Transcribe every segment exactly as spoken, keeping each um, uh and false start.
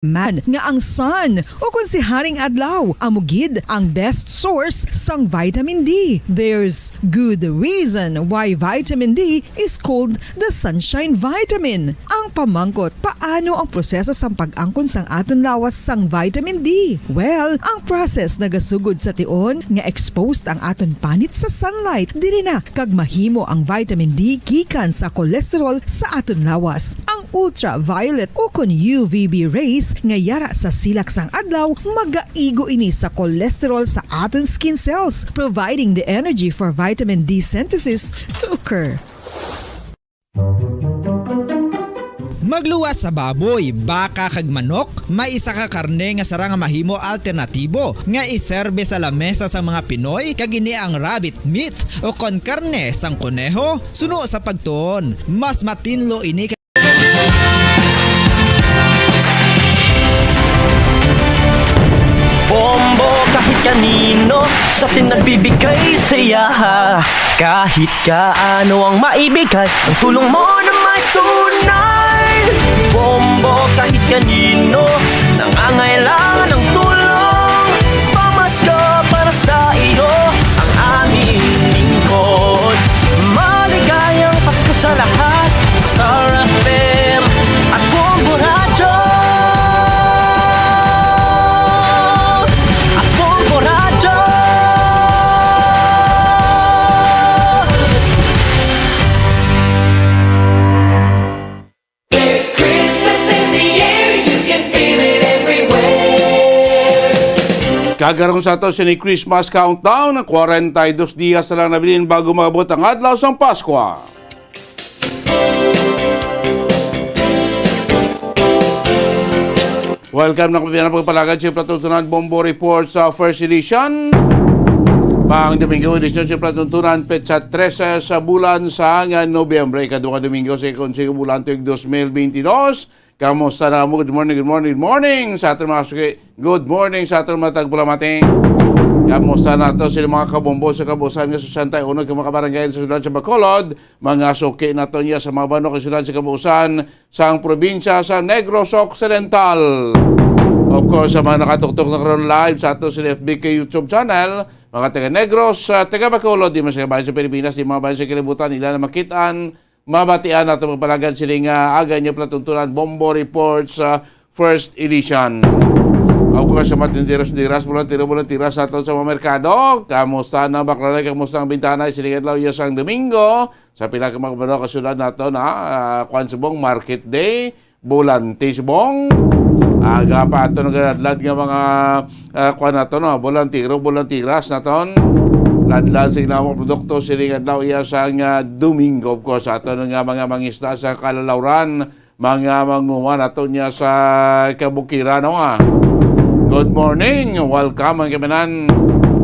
man nga ang sun, o kon si Haring Adlaw, amo gid ang best source sang vitamin D. There's good reason why vitamin D is called the sunshine vitamin. Ang pamangkot, paano ang proseso sang pag-angkon sang aton lawas sang vitamin D? Well, ang process nagasugod sa tion nga exposed ang aton panit sa sunlight, diri na kag mahimo ang vitamin D gikan sa cholesterol sa aton lawas. Ang ultraviolet o kon U V B rays nga yara sa silak sang adlaw magaigo ini sa cholesterol sa aton skin cells, providing the energy for vitamin D synthesis to occur. Magluwas sa baboy, baka kag manok, may isa ka karne nga sarang nga mahimo alternatibo nga iserbe sa lamesa sa mga Pinoy, kag ini ang rabbit meat o kon karne sang koneho. Suno sa pagtuon, mas matinlo ini. Bombo kahit kanino sa atin nagbibigay saya. Kahit kaano ang maibigay, ang tulong mo na may tunay. Bombo kahit kanino nangangailangan ng tulong. Pamasko para sa iyo ang aming lingkod. Maligayang Pasko sa lahat. Star F M at Bombo Radyo. At Bombo Radyo. There's Christmas in the air, you can feel it everywhere. Kagarong sa ato sini Christmas countdown, kwarenta y dos dias na lang nabilin bago maabot ang adlaw sang Paskwa. Welcome na kami na pagpalagad sa Platuntunan Bombo Report sa first edition. Pang Domingo edition sa Platuntunan, petsa trese sa bulan sa nga Nobyembre, ikaduha nga Domingo sa ikon sa bulan tuig dos mil bentidós. Kamusta na mo? Good morning, good morning, good morning sa aton mga suki. Good morning sa aton mga tagpalamati. Kamusta na to sa mga kabombo sa kabuusan nga sesenta y uno ka mga kabarangay sa siyudad sa Bacolod, mga suki naton niya sa mga banwa kag siyudad sa kabuusan sang probinsya sa Negros Occidental. Of course, sa mga nakatuktok na karon live sa ato sa F B K YouTube channel, mga taga Negros, sa taga Bacolod, di man sa bayan sa Pilipinas, di mga bayan sa kalibutan, ila na makitaan, mabatian nato magpalagad sini nga aga niyo palatuntunan, Bombo Report sa first edition. Of course, sa mga tinderos, tinderas, volunteero, volunteeras nato sa mga merkado. Kamusta na, bakla na, kamusta ang bintana? Sini nga adlaw, iya sang Domingo. Sa pila ka mga kabalo ka syudad nato na, ah, kwan subong, market day, bulante subong. Aga pa ato nagaladlad nga mga, ah, kwan nato, no, bulantero, bulanteras naton. Ladlad sa ilang mga produkto, sini nga adlaw iya sang, ah, Domingo, of course, ato nga mga mangisda sa kalalawran, mga manguha nato niya sa kabukiran, no, ah. Good morning, welcome ang kaminan.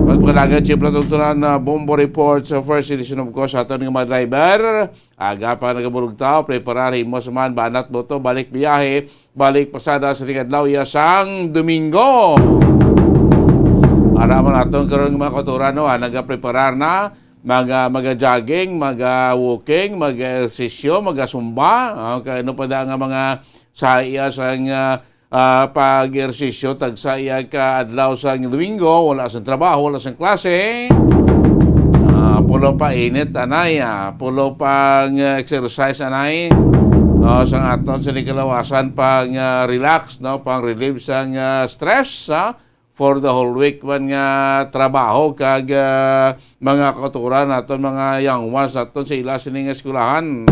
Pagpalagad, siyempre, tungtunan na Bombo Report sa first edition, of course, ato nga mga driver. Aga pa nagabulog tao, preparar, himos man, banat, boto, balik biyahe, balik pasada sa tingkadlaw, iya sang Domingo. Ara man naton karon nga mga kautoran, no, ah, nagapreparar na, mga, maga-jogging, maga-walking, mag-ehersisyo, maga-zumba, ah, kay ano pa da nga mga sa iya sang, ah, ah, pag-ehersisyo, tagsa iya ka adlaw sang Domingo, wala sang trabaho, wala sang klase. Ah, pulo pa init, anay, ah, pulo pang, ah, exercise, anay. Oh, sang aton sa kalawasan pang, ah, relax, no, pang relieve sang, ah, stress, ha? For the whole week man nga trabaho kag, ah, mga kautoran naton, mga young ones naton sa ila sini nga eskwelahan.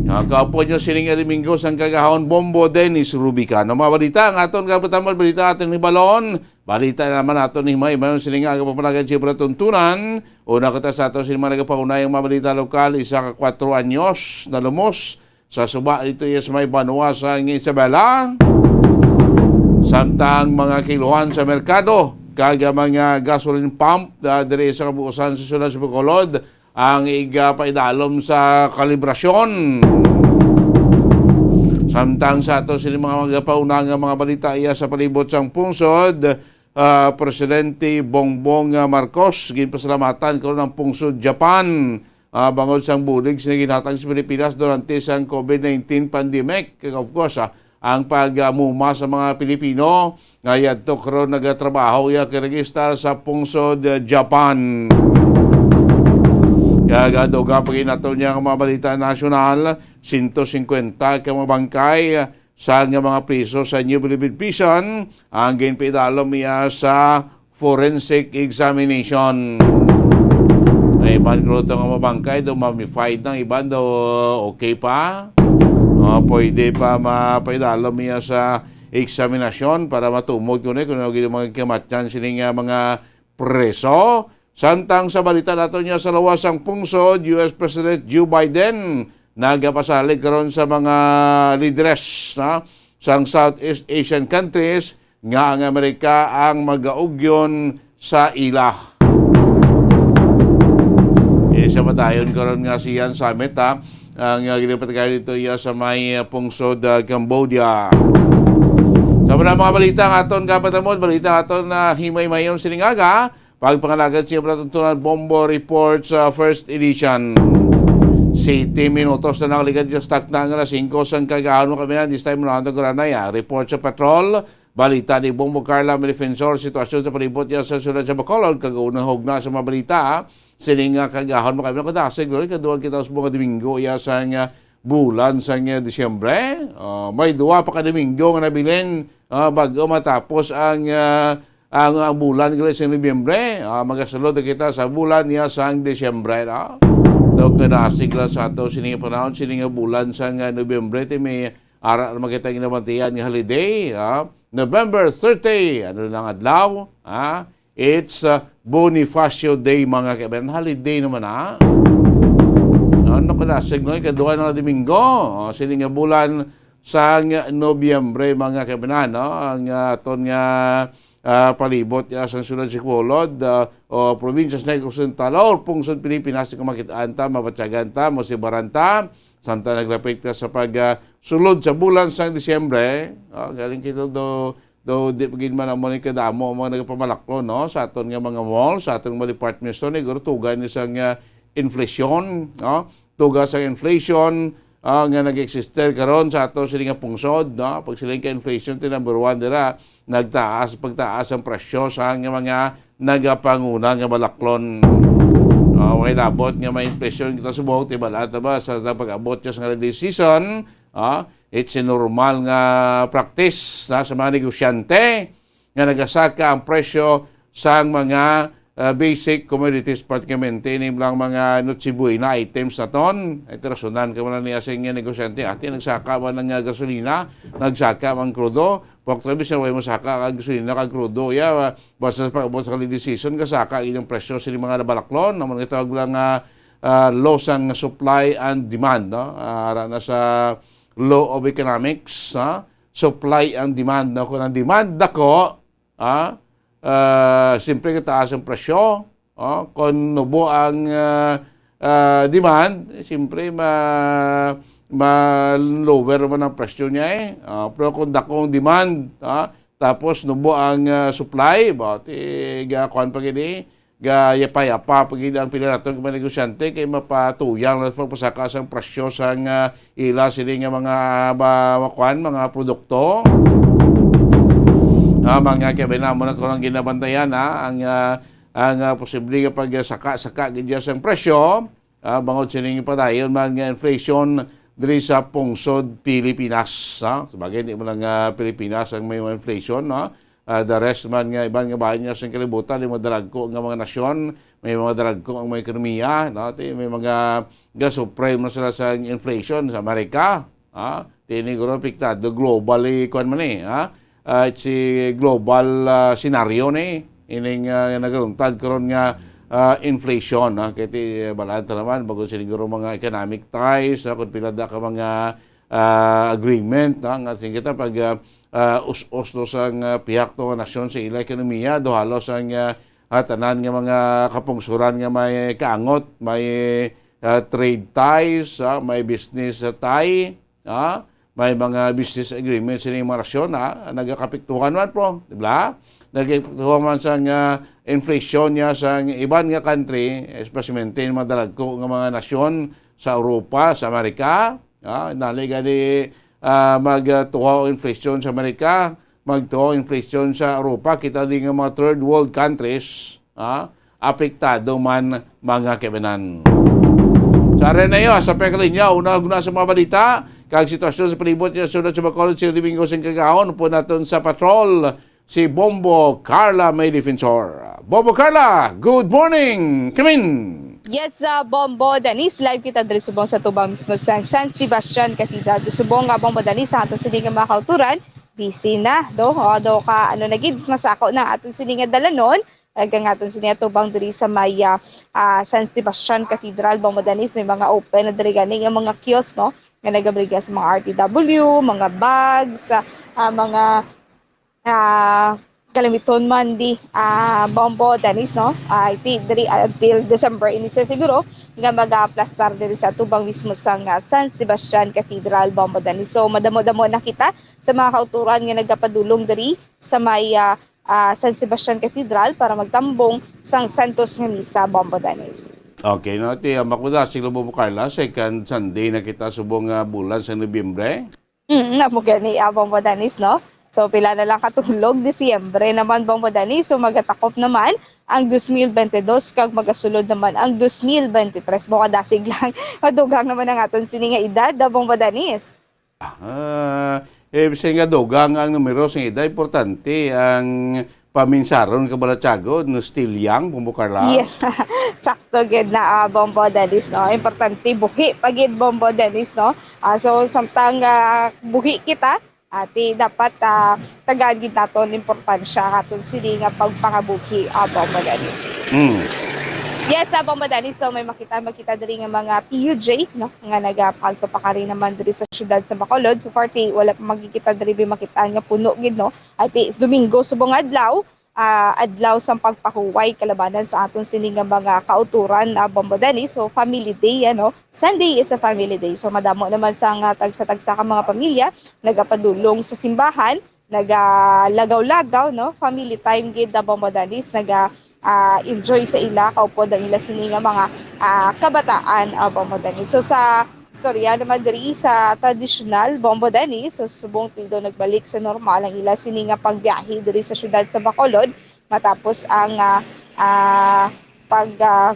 Ah, kaupo nyo sini nga Domingo sang kagahon, Bombo Dennis Rubica. No, mga balita ang aton kabutangan, balita aton ni Balon. Balita naman aton ni May, May sini nga aga pamalagad siyempre tuntunan. Una kita sa aton sini mga nagapaunay ang mga balita lokal, isa ka kwatro anyos na lumos sa suba dito iya sa may banwa sang Isabela. Samtang mga kiluhan sa merkado kag mga gasoline pump, ah, diri sa kabuusan sa siyudad sa Bacolod, ang igapaidalom sa kalibrasyon. Samtang sa ato sini mga magapauna nga mga balita iya sa palibot sang pungsod, ah, Presidente Bongbong, ah, Marcos, ginpasalamatan karon ang pungsod Japan ah, bangod sang bulig sa ginhatag sa Pilipinas durante sang COVID nineteen pandemic. Kag of course, ah, ang pag-amuma sa mga Pilipino nga yadto karon nagatrabaho ya kay registar sa pungsod, ah, Japan. Kag, ah, dugang pa gid nato niya nga mga balita nasyonal, sento singkwenta ka mga bangkay, ah, sa nga mga priso sa New Bilibid Prison ang ginpaidalom iya sa forensic examination. Ay, iban ko to nga mabangkay, daw mummified ang iban, daw okay pa. O, pwede pa mapaidalom iya sa eksaminasyon para matumod ko na kung ano gid ang mga kamatyan sini nga mga preso. Samtang sa balita nato niya sa lawas sang pungsod, U S President Joe Biden nagapasalig karon sa mga lideres, ha, sang Southeast Asian countries nga ang Amerika ang magaugyon sa ila. Isa padayon karon nga siya summit, ha, ang, uh, ginapatigayon dito iya sa may, uh, pungsod, uh, Cambodia. Sa mga, mga balita nga aton kapatamod, balita aton na himay-mayon sining aga, pagpangalagad sa mga palatuntunan, Bombo Reports, uh, first edition. Siyete minutos na nakaligad sa takna nga alas singko sang kagahon, mga kabayan. This time around, ang granay, ah, report sa patrol. Balita ni Bombo Carla Defensor, sitwasyon sa palibot niya sa siyudad sa Bacolod, kag unang hugna sa mga balita, ah. Sining nga kagahon, mga kabayan, kadasig, no? Kaduha kita sa mga Domingo, iya sang, ah, bulan sang, ah, Disyembre. Ah, may duha pa ka Domingo nga nabilin, ah, bago matapos ang, ah, ang, ang bulan gali sa Nobyembre. Ah, magasulod na kita sa bulan niya sang Disyembre, no? Daw kadasig lang sa ato sini nga panahon, sini nga bulan sang, ah, Nobyembre, ti may ara naman kita ginabantian nga holiday, ah. November thirty, ano lang adlaw, ah? It's, ah, Bonifacio Day, mga kaibigan. Holiday naman, ah. Ano ka na? Signo, ikaduha na nga Domingo. Oh, sini nga bulan sang Nobyembre, mga kaibigan, no? Ang, ah, aton nga, ah, palibot, ah, sa siyudad sa Bacolod, ah, o probinsya sa Negros Oriental, o pungsod Pilipinas, kung makitaan ta, mabatyagan ta, masibaran ta, samtang naglapit ka sa pag, ah, sulod sa bulan sang Disyembre, ah, galing kita do, do, di pa gid man amo ni kadamo ang mga nagapamalaklon, no? Sa aton nga mga mall, sa aton mga department store, siguro tuga ni sang, ah, inflation, no? Tuga sa inflation, ah, nga nag-existe karon sa aton sini nga pungsod, no? Pag sila ka inflation, ti number one dira, nagtaas, pagtaas ang presyo sa nga mga nagapanguna nga balaklon. Ah, way labot nga may inflation kita subong, ti bala ta ba sa pag-abot siya sa holiday season, ah, it's a normal nga practice na sa mga negosyante nga nagasaka ang presyo sang mga, ah, basic commodities, partikularmente ini lang mga Noche Buena items naton. Ay, ti rasonan ka man niya sa inyo negosyante, ati, nagsaka man ang, ah, gasolina, nagsaka man krudo, pwede bisan way masaka ang gasolina kag krudo, ya, basta sa pag-abot sa holiday season, kasaka ang ilang presyo sa mga nabalaklon, naman nga tawag lang nga, ah, law sang supply and demand, no? Ah, ara na sa law of economics, ha? Supply and demand, no? Kung ang demand dako, ah, ah, siyempre kataas ang presyo, oh, kung nubo ang, ah, ah, demand, eh, siyempre ma-, ma-lower naman ang presyo niya, eh. Ah, pero kung dako ang demand, ah, tapos nubo ang, ah, supply, ba, ti, ga-, kuwan pa gid, eh, gayapa-yapa pa gid ang pila naton ka mga negosyante kay mapatuyang na pagpasaka sang presyo sang, ah, ila sini nga mga, ba, kuwan, mga produkto. Ah, mga kaibigan, amo na ko lang ginabantayan, ah, ang, ah, ang, ah, posible nga pagsaka-saka gid dyan sang presyo, ah, bangod sining padayon man nga inflation diri sa pungsod Pilipinas, ah. Sabagay, hindi mo lang, ah, Pilipinas ang may inflation, no? Ah, the rest man nga iban nga bahin nga sa kalibutan, may mga dalagko nga mga nasyon, may mga dalagko ang mga ekonomiya, no? Ti, may mga gasuffer man sila sa inflation sa Amerika, ah. Ti, ini guro apektado globally, kuwan man, eh, ha? Ah, it's a global, ah, scenario ni ining, ah, nagaluntad karon nga, ah, inflation, ha? Kay ti, eh, balaan ta naman, bangod siguro mga economic ties, ha? Kung pila da ka mga, ah, agreement, ha? Nga sige ta pag, ah, ah, us-os to sang, ah, pihak to nga nasyon sa ila ekonomiya, do halos ang, ah, ah, tanan nga mga kapungsuran nga may kaangot, may, ah, trade ties, ah, may business, ah, tie, ah, may mga business agreements sa mga nasyon, ah, nagakapiktuhan man po, di ba? Nagapatuwa man sang, ah, inflation niya sa iban nga country, especially mga dalagko nga mga nasyon sa Europa, sa Amerika. Ah, nali gani, ah, magtuhaw inflation sa Amerika, magtuhaw inflation sa Europa. Kita din nga mga third world countries, ah, apektado man, mga kaibanan. Sa area na iyo, sa pagkalinya, una, una sa mga balita, kag sitwasyon sa palibot niya, sunod sa Bacolod, si Domingo sing kagahon, po naton sa patrol, si Bombo Carla May Defensor. Bombo Carla, good morning! Kamin! Yes, uh, Bombo Dennis, live kita diri subong sa tubang mismo sa San Sebastian Cathedral. Diri subong nga Bombo Dennis, sa aton sini nga mga kauturan, busy na, do? O, do ka, ano na gid, masako na aton sini nga dalanon, kag ang aton sini nga tubang diri sa may, ah, ah, San Sebastian Cathedral, Bombo Dennis, may mga open na diri gani nga mga kiosk, no? Nga nagabrigya sa mga R T W, mga bags, ah, ah, mga, ah, kalamiton man di, ah, Bombo Dennis, no? Ah, iti diri until December ini siya siguro nga magaplastar diri sa tubang mismo sang, ah, San Sebastian Cathedral, Bombo Dennis. So, madamo-damo na kita sa mga kauturan nga nagapadulong diri sa may, ah, ah, San Sebastian Cathedral para magtambong sang Santos nga Misa, Bombo Dennis. Okay, no? Ti, ah, makudasig lang, Bombo Carla, second Sunday na kita subong nga bulan sa Nobyembre. Mm, amo gani, ah, Bombo Dennis, no? So, pila na lang katulog, Disyembre naman, Bombo Dennis. So, magatakop naman ang dos mil bente dos kag magasulod naman ang dos mil bente tres. Bukadasig lang, madugang naman ang aton sini nga edad, ah, Bombo Dennis. Ah, eh, bisan nga dugang ang numero sa edad, importante ang paminsaron, kabalatyagon, no, still young, Bombo Carla. Yes. Sakto gid na, ah, Bombo Dennis, no? Importante, buhi pa gid, Bombo Dennis, no? Ah, so, samtang, ah, buhi kita, ati, dapat, ah, tagaan gid naton importansya ang aton sini nga pagpangabuhi, ah, Bombo Dennis. Mm. Yes, ah, Bombo Dennis, so may makita, makita diri nga mga P U J, no, nga nagapagtupakari naman diri sa siyudad sa Bacolod. So, parte, wala pa makikita diri, bi, makita nga puno gid, no? Ati, Domingo subong adlaw, ah, adlaw sang pagpahuway kalabanan sa aton sini nga mga kauturan, ah, Bombo Dennis. So, family day, ano? Sunday is a family day. So, madamo naman sang, ah, tagsa-tagsa ka mga pamilya nagapadulong sa simbahan, nagalagaw-lagaw, no? Family time gid, ah, Bombo Dennis, naga, ah, enjoy sa ila, kaupod ang ila sini nga mga, ah, kabataan, ah, Bombo Dennis. So, sa istorya naman diri sa tradisyonal, Bombo Dennis, so subong tuig daw nagbalik sa normal ang ila sini nga pagbiyahe diri sa siyudad sa Bacolod matapos ang, ah, ah, pag, ah,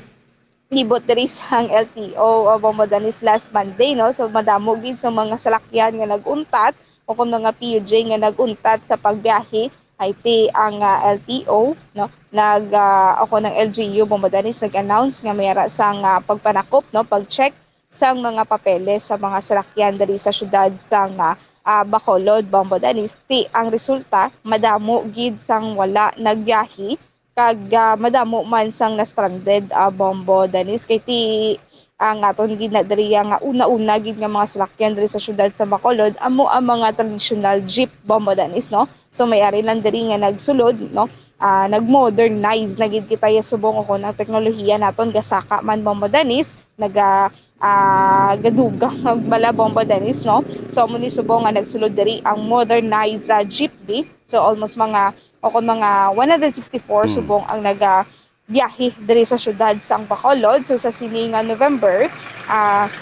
libot diri sang L T O, ah, Bombo Dennis, last Monday, no? So, madamo gid sa mga salakyan nga nag-untat o kung mga P U J nga nag-untat sa pagbiyahe, ay ti ang, ah, L T O, no? Nag, ah, o kung ang L G U, Bombo Dennis, nag-announce nga may ara sang, ah, pagpanakop, no? Pag-check sang mga papeles sa mga salakyan diri sa siyudad sang, ah, ah, Bacolod, Bombo Dennis. Ti ang resulta, madamo gid sang wala nagbiyahe, kag, ah, madamo man sang na-stranded, ah, Bombo Dennis. Kay ti ang aton gid na diri nga una-una gid nga mga salakyan diri sa siyudad sa Bacolod, amo ang mga traditional jeep, Bombo Dennis, no? So, may ari lang diri nga nagsulod, no? Ah, nag-modernize na gid kita ya subong o kung ang teknolohiya naton gasaka man, Bombo Dennis, naga, ah, gadugang bala, Bombo Dennis, no? So, amo ni subong nga nagsulod diri ang modernized, ah, jeep, di? So, almost mga, o kung mga one hundred sixty-four Hmm. subong ang naga biyahe diri sa siyudad sang Bacolod. So, sa sini nga November, ah,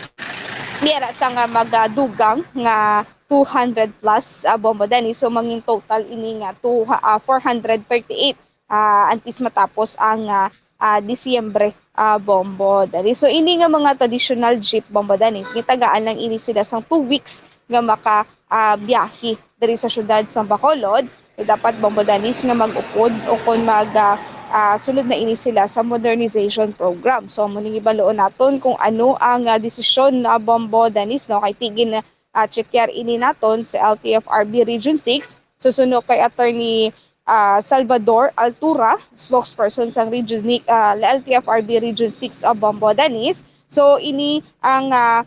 may ara sa nga magadugang nga two hundred plus, ah, Bombo Dennis. So, mangin total ini nga two, ah, four hundred thirty-eight, ah, antes matapos ang, ah, ah, Disyembre, ah, Bombo Dennis. So, ini nga mga traditional jeep, Bombo Dennis, gitagaan lang ini sila sang two weeks nga maka, ah, biyahe diri sa siyudad sa Bacolod. So, dapat, Bombo Dennis, nga mag-upod o kung mag, ah, ah, sulod na ini sila sa modernization program. So, amo ning ibaloon naton kung ano ang, ah, desisyon na, Bombo Dennis, no? Kay ti gin, ah, check-yar ini naton sa L T F R B Region six. Susuno kay Attorney, ah, Salvador Altura, spokesperson sang Region, ah, L T F R B Region six, ah, Bombo Dennis. So, ini ang, ah,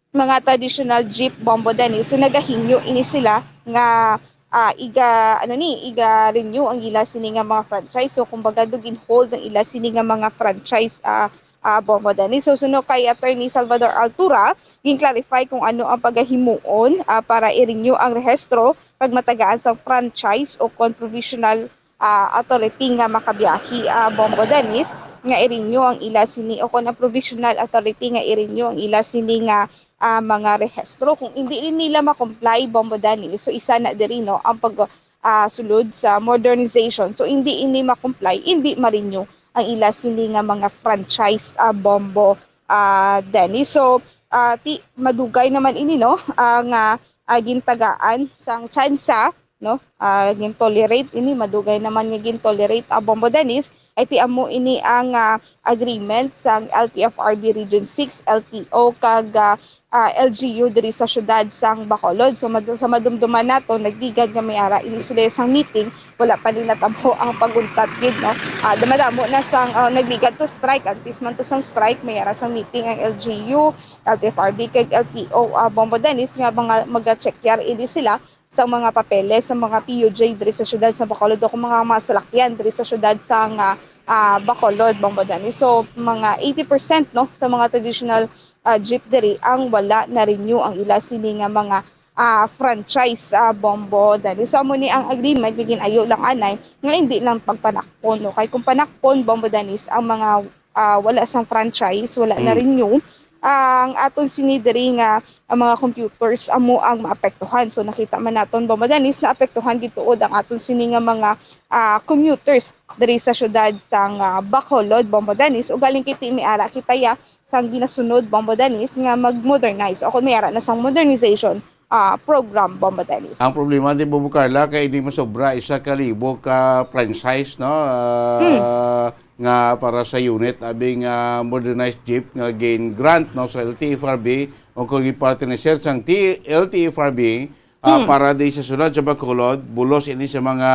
mga traditional jeep, Bombo Dennis. So, nagahingyo ini sila nga, ah, iga, ano ni, iga-renew ang ila sini nga mga franchise. So, kumbaga, do gin-hold ang ila sini nga mga franchise, ah, ah, Bombo Dennis. So, suno kay Attorney Salvador Altura, gin-clarify kung ano ang pagahimuon, ah, para i-renew ang rehistro kag matagaan sang franchise o kon provisional, ah, authority nga makabiyahe, ah, Bombo Dennis, nga i-renew ang ila sini, o kon ang provisional authority nga i-renew ang ila sini nga, ah, mga rehistro. Kung hindi nila ma-comply, Bombo Dennis, so isa na diri, no, ang pag, ah, sulod sa modernization. So hindi ini ma-comply, hindi ma-renew ang ila sini nga mga franchise, ah, Bombo, ah, Dennis. So, ah, ti madugay naman ini, no, ah, nga, ah, gintagaan sang tsansa, no? Ah, gin-tolerate ini, madugay naman nga gin-tolerate, ah, Bombo Dennis, ay ti amo ini ang, ah, agreement sang L T F R B Region six, L T O, kag, ah, ah, L G U diri sa siyudad sang Bacolod. So, mad-, sa madumduman nato, nagligad nga may ara ini sila sang meeting, wala pa ni natabo ang pag-untat gid, no? Ah, madamo na sang, ah, nagligad to strike, antes man to sang strike, may ara sang meeting ang L G U, L T F R B, kag L T O, ah, Bombo Dennis, nga mga mag-check yari ini sila sa mga papeles sa mga P U J diri sa siyudad sa Bacolod o kung mga, mga salakyan diri sa siyudad sa nga, ah, Bacolod, Bombo Dennis. So, mga eighty percent, no, sa mga traditional, ah, jeep diri ang wala na-renew ang ila sini nga mga, ah, franchise, ah, Bombo Dennis. So, amo ni ang agreement nga gin-ayo lang anay nga hindi lang pagpanakpon, no? Kay kung panakpon, Bombo Dennis, ang mga, ah, wala sang franchise, wala na-renew, ang aton sini diri nga, ang mga computers amo ang maapektuhan. So, nakita man naton, Bombo Dennis, naapektuhan gid tuod ang aton sini nga mga, ah, commuters diri sa siyudad sang, ah, Bacolod, Bombo Dennis. Ugaling kiti may ara kita ya sang ginasunod, Bombo Dennis, nga mag-modernize o kung may ara na sang modernization, ah, program, Bombo Dennis. Ang problema di, Bombo Carla, kay hindi masobra isa ka libo ka franchise, no? Ah, nga para sa unit, abi nga modernized jeep nga gin-grant, no, sa L T F R B o kung gipartner sang T-, L T F R B, ah, para di sa siyudad sa Bacolod, bulos ini sa mga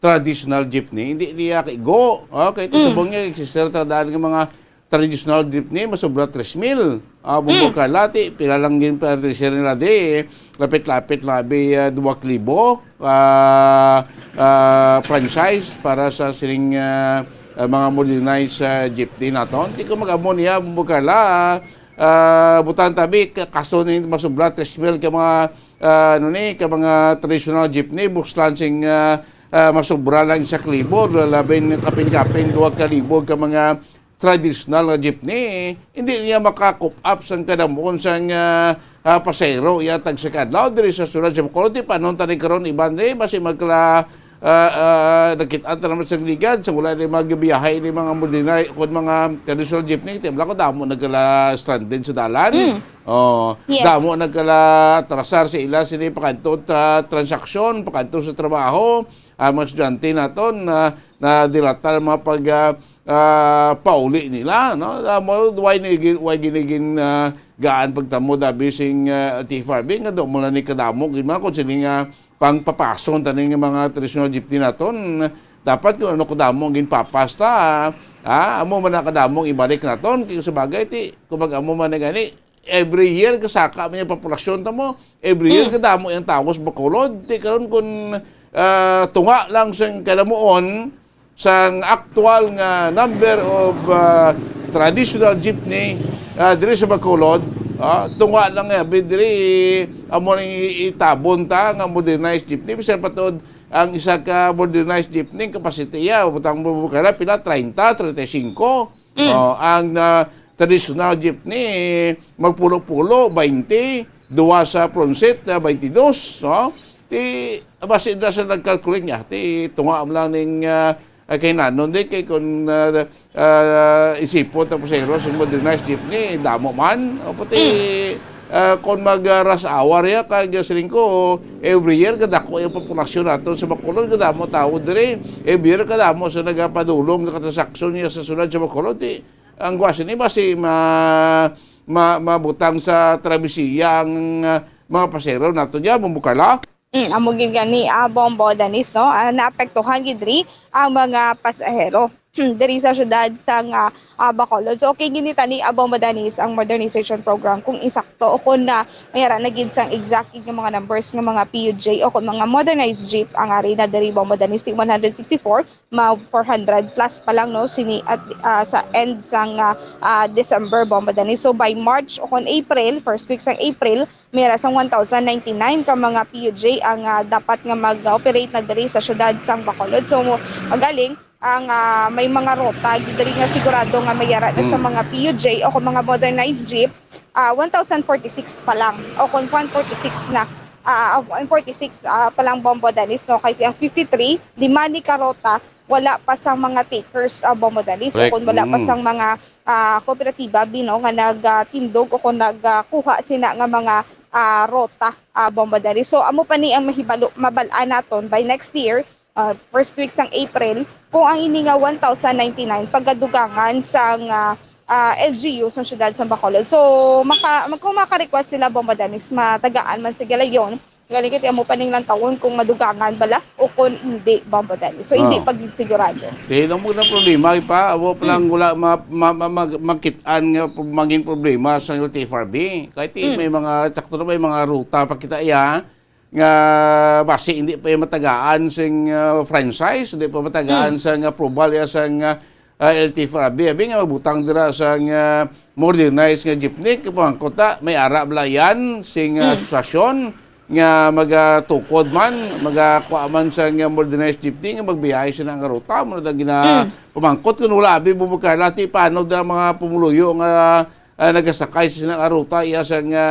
traditional jeepney. Hindi niya kaigo. Okay, ito subong niya, existe ta daan nga mga traditional jeepney, masobra tres mil. Ah, Bombo Carla, ti, pila lang gin-register nila di, lapit-lapit labi, ah, duwa ka libo, ah, ah, franchise para sa sining, ah, ah, mga modernized, ah, jeepney naton. Ti, kung mag-amo niya, Bombo Carla, ah, ah, butang tabi, ka-, kaso ni masobra tres mil ka mga, ah, ano ni, ka mga traditional jeepney, bus lang sing, ah, ah, masobra lang sa ka libo, labing kapin-kapin, duwa ka libo ka mga traditional nga jeepney, hindi niya maka-cope up sang kadamuon sang, ah, ah, pasahero iya tagsa ka adlaw diri sa siyudad sa Bacolod. Ti panon tani karon, iban ni, basi magkala, ah, ah, nakit-an ta naman sa ligad, sa wala ni magbiyahe ni mga modernay, kung mga traditional jeepney, ti wala ko damo nagkala stranded sa dalan. Oh, damo nagkala atrasar sa ila sini pakadto ta transaksyon, pakadto sa trabaho, ang mga estudyante naton na, na dilata ang mga pag, ah, ah, pauli nila, no? Ah, mo, why ni-, why ginigin, ah, gaan pagtamo dabi sing, ah, T F R B nga do mo lang ni kadamo gid man kung sini nga pangpapason tani nga mga traditional jeepney naton. Dapat kung ano kadamo ang ginpapas ta, ah, amo man na kadamo ang ibalik naton. Kay sa bagay, ti, kung mag-amo man na gani, every year kasaka man yung populasyon ta mo. Every year kadamo yung tawo sa Bacolod. Ti karon kung, ah, tunga lang sa kadamuon sang aktual nga number of, ah, traditional jeepney, ah, diri sa Bacolod, ah, tunga lang nga, bi-, diri amo ning i-, itabon ta nga modernized jeepney. Bisan pa tuod ang isa ka modernized jeepney, capacity ya, butang mo, pila, treinta, treinta y cinco. Oh, ang, ah, traditional jeepney, magpulo-pulo, baynte, duwa sa front seat, ah, baynte dos, no? Ti, basi na sa nag-calculate niya, ti tunga mo lang ning, ah, ah, kay nanon di, kay kung, ah, ah, isipon tapos sa Heroes, yung modernized jeepney, damo man. O, pati, ah, kung mag, ah, rush hour ya, kag siling ko, every year, kadako yung populasyon nato sa Bacolod, kadamo tao diri. Every year, kadamo sa nagapadulong, nakatransaksyon niya sa siyudad sa Bacolod, ti, ang guwas ni basi ma-, ma-, mabutang sa travesiya ang, ah, mga pasero nato diya, Bombo Carla. Mm, amo gid gani, ah, Bombo Dennis, no? Ah, naapektuhan gid diri ang mga pasahero. diri sa siyudad sang, ah, ah, Bacolod. So, okay gid ni tani, ah, Bombo Dennis, ang modernization program kung insakto o kung na mayara na gid sang exact nga mga numbers nga mga P U J o kung mga modernized jeep ang ari na diri, Bombo Dennis, ti one hundred sixty-four, ma four hundred plus pa lang, no, sini at, ah, sa end sang, ah, ah, December, Bombo Dennis. So, by March o kung April, first week sang April, mayara sang one thousand ninety-nine ka mga P U J ang, ah, dapat nga mag-operate na diri sa siyudad sang Bacolod. So, mo- magaling ang, ah, may mga ruta diri nga sigurado nga mayara na sa Mm. mga P U J o kung mga modernized jeep, ah, one thousand forty-six pa lang o kung one forty-six na, ah, one forty-six, ah, pa lang, Bombo Dennis, no? Kay ang fifty-three, lima ni ka ruta, wala pa sang mga takers, ah, Bombo Dennis, o Correct. kung wala pa Mm. sang mga, ah, kooperatiba, bino, nga nagtindog o kung nagkuha sina nga mga, ah, ruta, ah, Bombo Dennis. So, amo pa ni ang mahibalo, mabal-an naton by next year, ah, first week sang April, kung ang ini nga one thousand ninety-nine pagadugangan sang, ah, ah, L G U sa siyudad sa Bacolod. So, maka-, mag-, kung maka-request sila, Bombo Dennis, matagaan man sa galayon, galing kay amo pa ning lantawon kung madugangan bala o kung hindi, Bombo Dennis. So, hindi Ah. pa gid sigurado. Kaya lang mo na problema, pa, abo pa lang Hmm. wala ma-, ma-, ma-, mag-, makit-an nga pro-, maging problema sa L T F R B. Kahit i-, Hmm. may mga, sakto na may mga ruta pa kita iya, nga basi hindi pa yung matagaan sing, ah, franchise, hindi pa matagaan Hmm. sa nga approval ya sa nga, ah, L T F R B. Abi nga magbutang dira sa nga modernized nga jeepney, kapangkot na, may ara bala yan sing, ah, Hmm. asosasyon nga magatukod man, magakuha man sa nga modernized jeepney nga magbiyahe sina nga ruta, mo na gina Hmm. pamangkot kung wala, abi, bumukala, ti paano da mga pumuluyo nga, ah, nagasakay sa sina nga ruta, iya sa nga,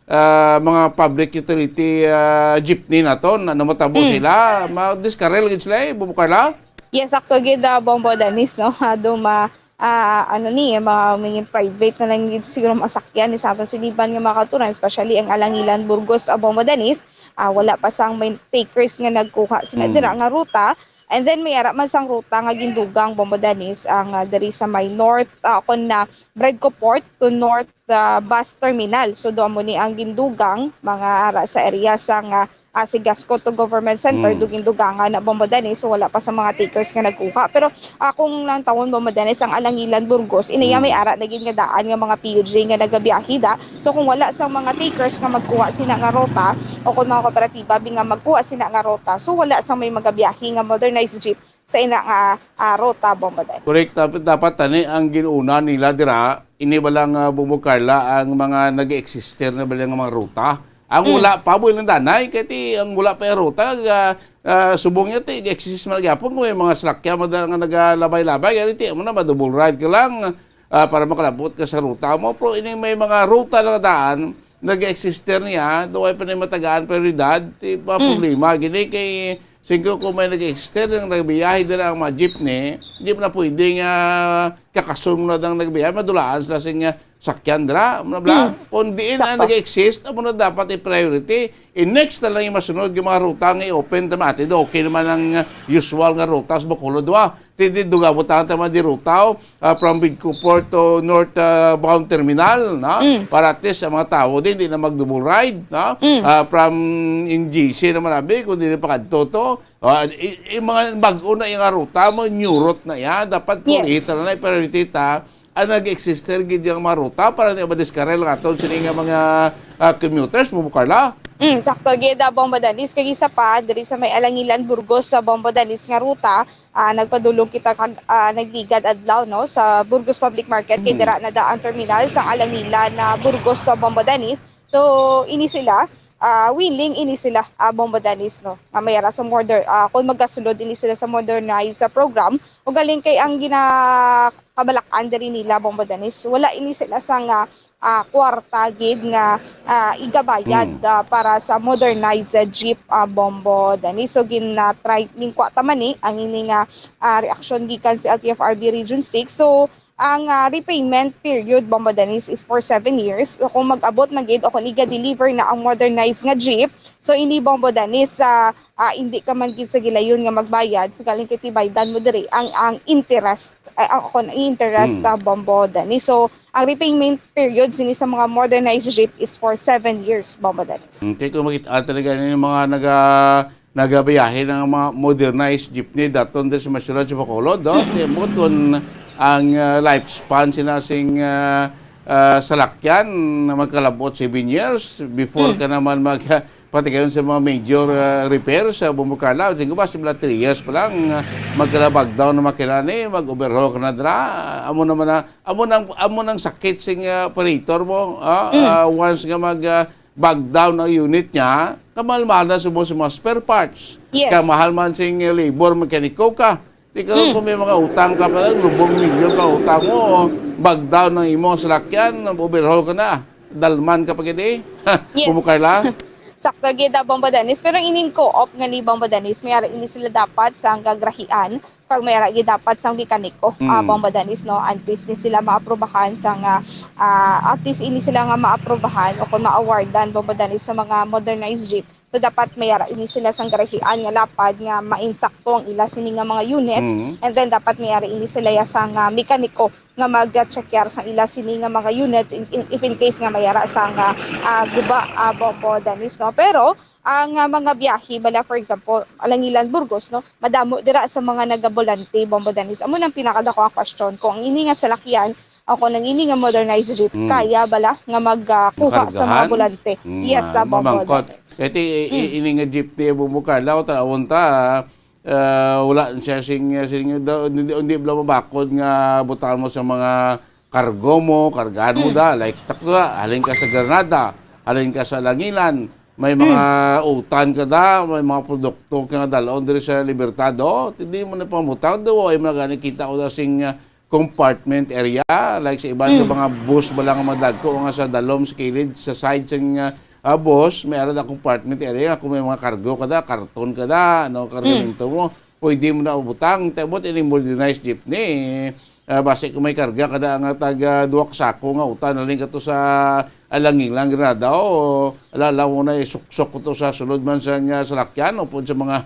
ah, mga public utility, ah, jeepney naton, ano matabo Mm. sila? Ma-discarrel gid sila, eh, Bubukarla? Yes, sakto gid, ah, Bombo Danis, no? Ah, do ma-, ah, ano ni, ma-, mga private na lang gid siguro masakyan ni sa aton siniban nga mga kauturan, especially ang Alangilan Burgos, ah, Bombo Danis. Ah, wala pa sang may takers nga nagkuha sina Mm. dira nga ruta. And then may ara man sang ruta nga gindugang, Bombo Danis, ang, ah, diri sa may north, ah, kon na Bredco Port to North, ah, Bus Terminal. So, do amo ni ang gindugang, mga ara sa area sang, ah, ah, Sigasco to Government Center, Mm. do gindugangan na, Bombo Danis. So, wala pa sa mga takers nga nagkuha. Pero, ah, kung lang tawon, Bombo Danis, ang Alangilan Burgos, iniya may Mm. ara na gid nga daan nga mga P U J nga nagabiyahe da. So, kung wala sang mga takers nga magkuha sina nga ruta, o kung mga kooperatiba bi nga magkuha sina nga ruta, so wala sang may magabiyahe nga modernized jeep sa ina nga, ah, ruta, Bombo Danis. Correct. Dapat, dapat tani ang gin-una nila dira, ini ba lang, ah, Bombo Carla, ang mga nag-exister na ba lang nga mga ruta? Ang Mm. wala pa, buhay lang danay, kay ti, ang wala pa yung ruta, ah, ah, subong niya, ti, exist man gyapon kung may mga salakyan man nga nagalabay-labay, gani ti, amo na, ma-double ride ka lang, ah, para makalabot ka sa ruta mo. Pero ini may mga ruta na daan, nag-exister niya, do ay pa na matagaan prioridad, ti, mga Mm. problema, gini kay Singko kung may nag-extend nga nagbiyahe dira ang mga jeepney, di mo na pwede nga kakason mo na dang nagbiyahe, madulaan sila sing, ah, sakyan dira, mo na bala? Hmm. Kung diin ang Sakto. nag-exist, amo na dapat i-priority. I-next na lang yung masunod yung mga ruta nga i-open, tama, ati, do, okay naman ang, ah, usual nga ruta sa Bacolod, wa? Ti, di, duga mo tama di ruta, oh. ah, from Bidco Port to north, ah, bound terminal, no? Mm. Para at least ang mga tao din, di na mag-double ride, no? Mm. Ah, from N G C naman abi, kung di na pakadto to. Ah, i-, i-, mga bag-o na yung ruta mo, new route na yan. Dapat Yes. kulitan na, priority ta, ang nag-exister gid yung mga ruta para di madiskarel nga aton sini nga mga, ah, commuters, Bubukarla. Mm, sakto gid, ah, Bombo Danis. Kag isa pa, diri sa may Alangilan, Burgos, sa Bombo Danis nga ruta, ah, nagpadulong kita kag, ah, nagligad adlaw, no, sa Burgos Public Market, kay Mhm. dira na da ang terminal sa Alangilan na Burgos sa Bombo Danis. So, ini sila, ah, willing ini sila, ah, Bombo Danis, no, nga may ara sa moder-, ah, kung magasulod ini sila sa modernized, ah, program, ugaling kay ang ginakabalakan diri nila, Bombo Danis, wala ini sila sa nga ah, kwarta gid nga, ah, igabayad, Mm. ah, para sa modernized jeep, ah, Bombo Danis. So, gin-, ah, try, gin-, kuha ta man ni ang ini nga, ah, reaksyon gikan sa L T F R B Region six. So, ang, ah, repayment period, Bombo Danis, is for seven years. So, kung mag-abot man gid o kung iga-deliver na ang modernized nga jeep, so, ini, Bombo Danis, sa ah, hindi ka man gid sa gilayon nga magbayad, sa galing kay tibaydan mo diri ang, ang interest, ay, ang, kon, interest, Mm. ah, Bombo Danis. So, ang repayment period sini sa mga modernized jeep is for seven years, Bombo Danis. Okay, kung makita talaga yung mga naga, Nagabiyahe na nga mga modernized jeepney daton diri sa mga syudad sa Bacolod, no? Timbot kun ang, ah, lifespan sina sing, ah, ah, salakyan na magkalabot seven years before Hmm. ka naman mag, patigayon sa mga major, ah, repairs sa Bombo Carla. Tingko ba, sila three years pa lang, ah, magkalabag daw na makina ni, mag-overhaul ka na dira. Amo naman na, amo nang, amo nang sakit sing, ah, operator mo, ah, Hmm. ah, once nga mag, ah, bag down ang unit niya, kamalmalan sa mga, sa mga spare parts. Yes. Kamahal man sing labor, mekaniko ka. Di ka Hmm. kung may mga utang ka pa, lubong milyon ka utang mo, bag down ang imong salakyan, overhaul ka na. Dalman ka pa gid eh. Yes. Bumukay la. Sakto gid, ah, Bombo Dennis. Pero ining co-op nga ni Bombo Dennis, may ara ini sila dapat sa ang gagrahian, kag may ara gid dapat sang mekaniko, ah, Mm. Bombo Dennis, no? At least ni sila maaprubahan sa nga, ah, at least ini sila nga maaprubahan o kung ma-awardan, Bombo Dennis, sa mga modernized jeep. So, dapat may ara ini sila sang garahian nga lapad nga mainsakto ang ila sini nga mga units. Mm. And then, dapat may ara ini sila ya sang, ah, mekaniko nga mag-check yar sang ila sini nga mga units in, in, if in case nga may ara sang, ah, ah, guba, ah, Bombo Dennis, no? Pero, ang, ah, mga biyahe bala, for example, Alangilan, Burgos, no? Madamo dira sa mga nagabolante, Bombo Dennis. Amo nang pinakadako ang question kung ang ini nga salakyan o kung ang ini nga modernized jeep, Mm. kaya bala nga mag, ah, kuha sa mga Makargahan? Bolante. Mm, Yes, ah, sa Bombo mamangkot. Dennis. Kaya ti, i-, i-, Mm. ini nga jeep ti Bombo Carla, o tanawon ta, ah, wala siya sing, sing, do-, hindi, hindi bala mabakod nga butangan mo sa mga kargo mo, kargahan mo Mm. da, like, takto da, halin ka sa Granada, halin ka sa Alangilan, may mga Mm. utan ka da, may mga produkto ka nga dalon diri sa Libertad, o, hindi mo na pamutang, do, ay mga gani kita ko da sing, ah, compartment area, like sa iban nga Mm. mga bus ba lang nga madagko nga sa dalom, sa kilid, sa side sing, ah, ah, bus, may ara da compartment area, kung may mga kargo ka da, karton ka da, ano, Mm. kargamento mo, pwede mo na ubutang. Tebot ini modernized jeepney. Ah, basi kung may karga ka da nga taga duwa ka sako nga utan, halin ka to sa Alangilan, Granada, o alala mo na isuksok ko to sa sulod man sa nga salakyan, upod sa mga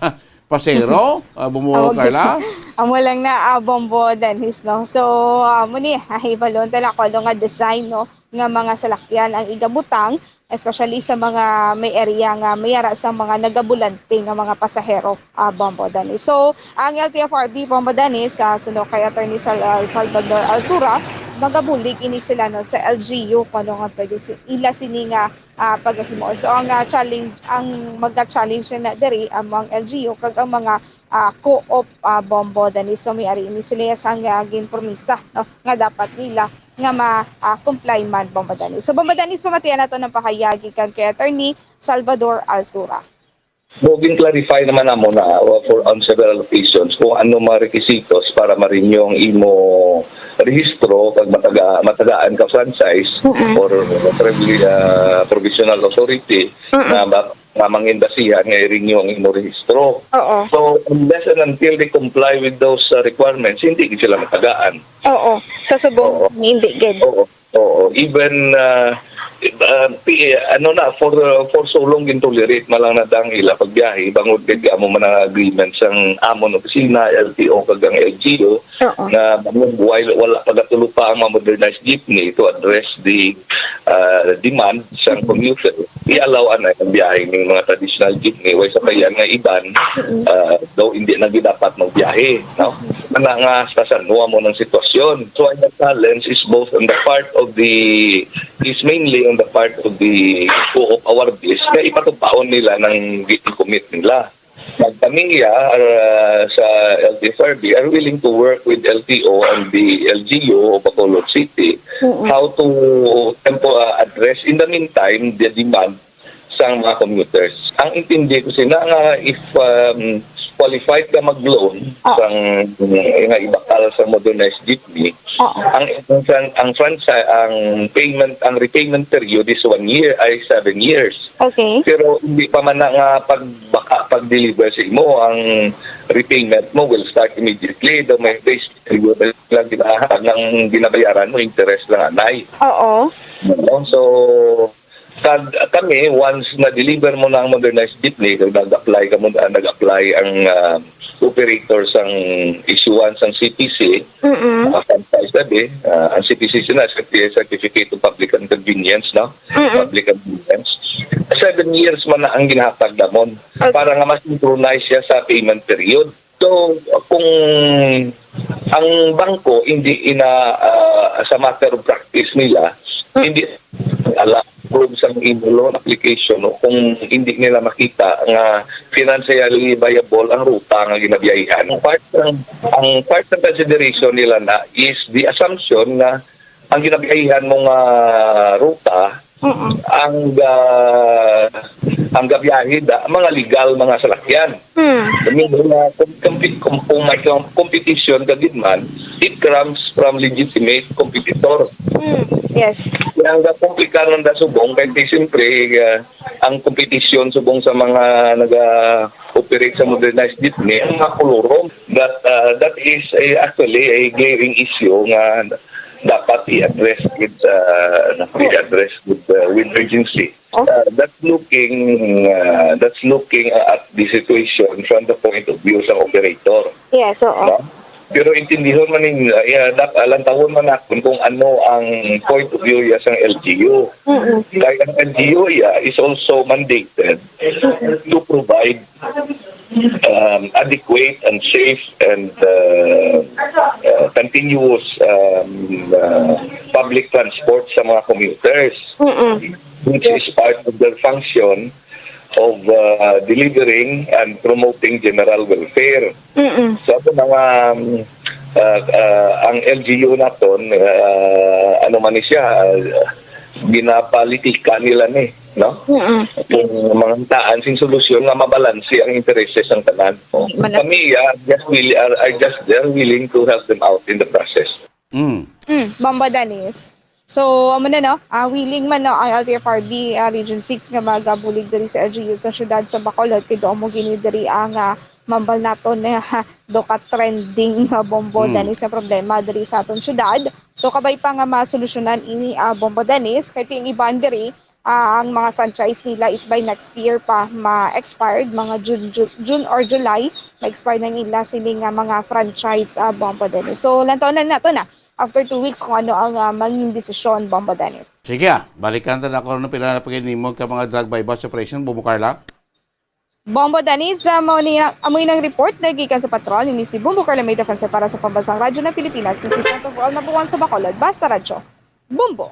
pasero, ah, Bombo Amo gid. Carla. Amo lang na, ah, Bombo Dennis, no? So, amo ni, ah, hibalon ta na kung ano nga design, no, nga mga salakyan ang igabutang, especially sa mga may area nga may ara sa mga nagabulante nga mga pasahero, ah, Bombo Dennis. So, ang L T F R B, Bombo Dennis, ah, suno kay Attorney Sal-, ah, Salvador Altura, magabulig ini sila, no, sa L G U kung ano nga pwede si-, ila sini nga, ah, pagahimo. So, ang, ah, challenge, ang magka-challenge na diri amo ang L G U kag ang mga, ah, co-op, ah, Bombo Dennis. So, may ari ini sila sang, ah, ginpromisa, no, nga dapat nila nga ma, ah, comply man, Bombo Dennis. So, Bombo Dennis, pamatian nato ng pahayag gikan kay Attorney Salvador Altura. Mo gin-clarify naman namo na, uh, for, on several occasions kung ano mga requisitos para ma-renew ang imo rehistro pag mataga-, matagaan ka franchise Mm-mm. or provi-, uh, provisional authority Mm-mm. na ba-, nga mangin basihan nga i-renew ang imo rehistro. Oo. So, unless and until they comply with those, uh, requirements, hindi gid sila matagaan. Oo. Sa subong, Oo. hindi gid. Oo. Oo. Even, uh, uh, pi-, ano na, for, uh, for so long, gintolerate man lang na dang ila pagbiyahe, bangod kay amo man ang agreement sang amon opisina, L T O, kag ang L G U, Oo. nga bangod while wala pagatulo pa ang mga modernized jeepney to address the, uh, demand sang Mm-hmm. commuter, i-allow anay ang biyahe ning mga traditional jeepney, way sa kay ang iban, Mm-hmm. ah, daw hindi na gid dapat magbiyahe, no? Mm-hmm. Ana nga sa San Juan mo ng sitwasyon. So, ang challenge is both on the part of the, is mainly on the part of the co-op awardees na ipatupaon nila ng gi-commit nila. Ang pamilya, ah, sa L T F R B are willing to work with L T O and the L G U of Bacolod City Mm-mm. how to tempo, ah, address in the meantime the demand sang mga commuters. Ang intindi ko sina nga if, um, qualified ka mag-loan Ah. sang, mm, nga ibakal sa modernized jeepney, Ah. ang, ang fran-, ang franchise, ang payment, ang repayment period is one year, ay seven years. Okay. Pero hindi pa man na nga pagbaka, pag-deliver sa imo, ang repayment mo will start immediately. Daw may grace period lang gina-, ang ginabayaran mo, interest lang anay. Oo. No? So, Kag kami, once na-deliver mo na ang modernized jeepney, kag nag-apply ka mo, ah, nag-apply ang, ah, operator sang issuance sang C P C, Mm-mm. uh, franchise sabi, uh, ang C P C sila, certi- Certificate of Public and Convenience, no? Mm-mm. Public Convenience. Seven years man na ang ginahatag namon Okay. para nga ma-synchronize siya sa payment period. So, kung ang bangko hindi ina ah, sa matter of practice nila, Mm. hindi ala approve sa imo loan application, no, kung hindi nila makita nga financially viable ang ruta nga ginabiyahihan. Ang part ng, ang part ng consideration nila na is the assumption nga ang ginabiyahihan mo nga ruta, Mm-mm. ang ga-, ang gabiyahe da, mga legal, mga salakyan. Hmm. Meaning na kung, kung, kung, kung may kang competition ka gid man, it comes from legitimate competitor. Hmm. Yes. Kaya ang komplikado ng dasubong, kay di siyempre, ah, ang competition subong sa mga naga-operate sa modernized jeepney, ang mga kolorum. That, ah, that is a, actually a glaring issue nga dapat i-address with, ah, i-address with, ah, with urgency. Okay. Uh, that's looking, uh, that's looking at the situation from the point of view sa operator. Yes, oo. No? Pero intindihon man ning, uh, yeah, dap-, alantawon man natin kung ano ang point of view ya sang L G U. Mm-mm. Kay ang L G U ya is also mandated to provide um, adequate and safe and uh, uh, continuous um, uh, public transport sa mga commuters, Mm-mm. which is part of their function of uh, delivering and promoting general welfare. Mm-mm. So, ano na nga, um, uh, uh, ang L G U naton, uh, ano man ni siya, uh, ginapolitika nila ni, no? Mm-mm. Kung mangantaan sing solusyon nga mabalanse ang intereses sang tanan. Di man na- Kami, uh, just will, are, are just, they're willing to help them out in the process. Mm. Mm, Bombo Dennis. So, amo na, no? Ah, willing man, no, ang L T F R B, ah, Region six nga magabulig diri sa L G U sa siyudad sa Bacolod, kay duol mo gini diri ang, ah, mambal naton na do ka trending nga Bombo Mm. Dennis nga problema diri sa aton siyudad. So, kabay pa nga masolusyonan ini, ah, Bombo Dennis, kay ti ang iban diri, ah, ang mga franchise nila is by next year pa ma-expired, mga June, Ju-, June or July, ma-expire na nila sini nga mga franchise, ah, Bombo Dennis. So, lantawon na nato na after two weeks kung ano ang, ah, mangin desisyon, Bombo Dennis. Sige, ah. Balikan ta na kung ano pila na pagin nimo ka mga drug buy-bust operation, Bombo Carla. Bombo Dennis, ah, mao ni, amo nang report na gikan sa patrol ni si Bombo Carla May Defensor para sa Pambansang Radyo ng Pilipinas, Consistent of All Number One sa Bacolod, Basta Radyo. Bombo.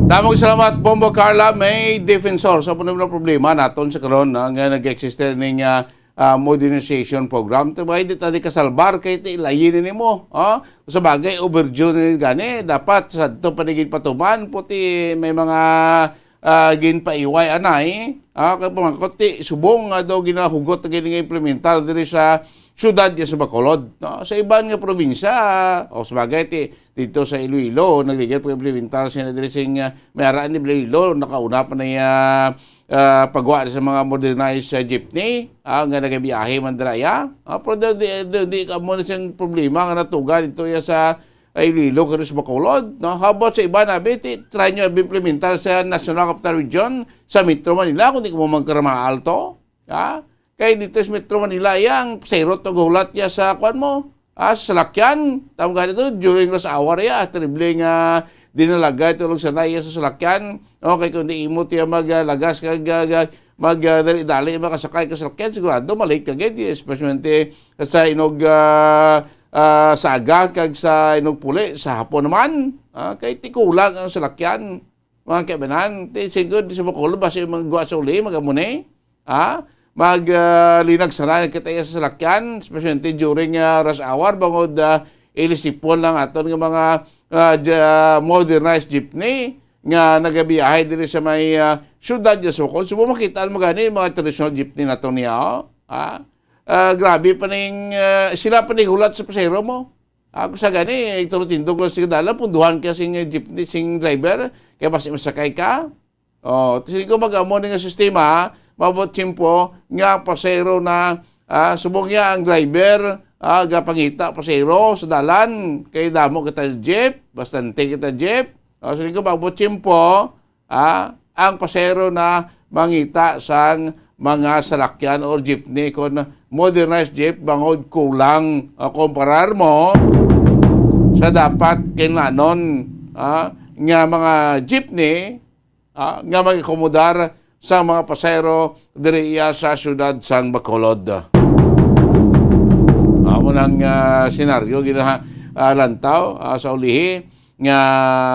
Damog salamat, Bombo Carla May Defensor. Sa puno ng problema naton sa karon, ah, nga nag-exist ning, ah, ah, modernization program. Ito ba, hindi tayo kasalbar kay ti layi na nimo, ah? Sa bagay, overdue na rin gani. Dapat sa ito panigid patuman, puti may mga, ah, ginpaiway anay, ah, kay pamangkot ti subong nga daw ginahugot na gini nga implementar diri sa syudad niya sa Bacolod, no? Sa iban nga probinsya, o sa bagay, ti, dito sa Iloilo, nagligid pag-implementar sila diri sing, ah, may araan ni Iloilo, nakauna pa na, ah, ah, pagwa sa mga modernized, ah, jeepney, ah, nga nagabiyahe man dira, ya. Ah, pero di, di, di, di, amo na siyang problema nga natuga dito ya sa, ah, Iloilo, kay sa Bacolod, no? How about sa iba na, abi, ti, try nyo abi implementar sa National Capital Region, sa Metro Manila, kung di ka mo magkaramaal to, ha? Kay dito sa Metro Manila, ya, ang pasahero to gahulat ya sa, kwan mo, ah, sa salakyan. Tama gani to, during rush hour, ya, terrible nga dinalaga ito lang sanay ya sa salakyan. Okay, kung di imo tiya mag, ah, lagas kag, ah, ga-, mag, ah, dali-dali makasakay ka salakyan, sigurado malate ka gid, especially sa inog, ah, ah, saga kag sa inog puli sa hapon naman. Ah, kay tikulang ang salakyan. Mga kaibanan, ti sigod sa Bacolod, basi magwa sa uli, magamuni. Ha? Mag, ah, linag sana kita iya sa salakyan, especially during, ah, rush hour, bangod, ah, ilisipon lang aton nga mga, ah, ja-, modernized jeepney nga nagabiyahe diri sa may, ah, syudad niya sa Bacolod. So, makita mo gani mga traditional jeepney nato niya, oh. Ha? Ah, grabe pa ning, ah, sila pa ning hulat sa pasahero mo. Ako sa gani, ituro tindog ko sa dalan, punduhan ka sing jeepney, sing driver, kaya basi masakay ka. Oh, kasi ko mag-amo ni nga sistema, mabot tiyempo nga pasero na, ah, subong niya ang driver, ah, gapangita pasero sa dalan, kay damo kita jeep, bastante kita jeep. Oh, sige ko, mabot tiyempo, ah, ang pasero na mangita sang mga salakyan or jeepney kon modernized jeep, bangod kulang, ah, kumparar mo sa dapat kinlanon, ah, nga mga jeepney, ah, nga mag-akomodar sa mga pasahero diri iya sa siyudad sang Bacolod. Amo nang, ah, senaryo gina-, ah, lantaw, ah, sa ulihi nga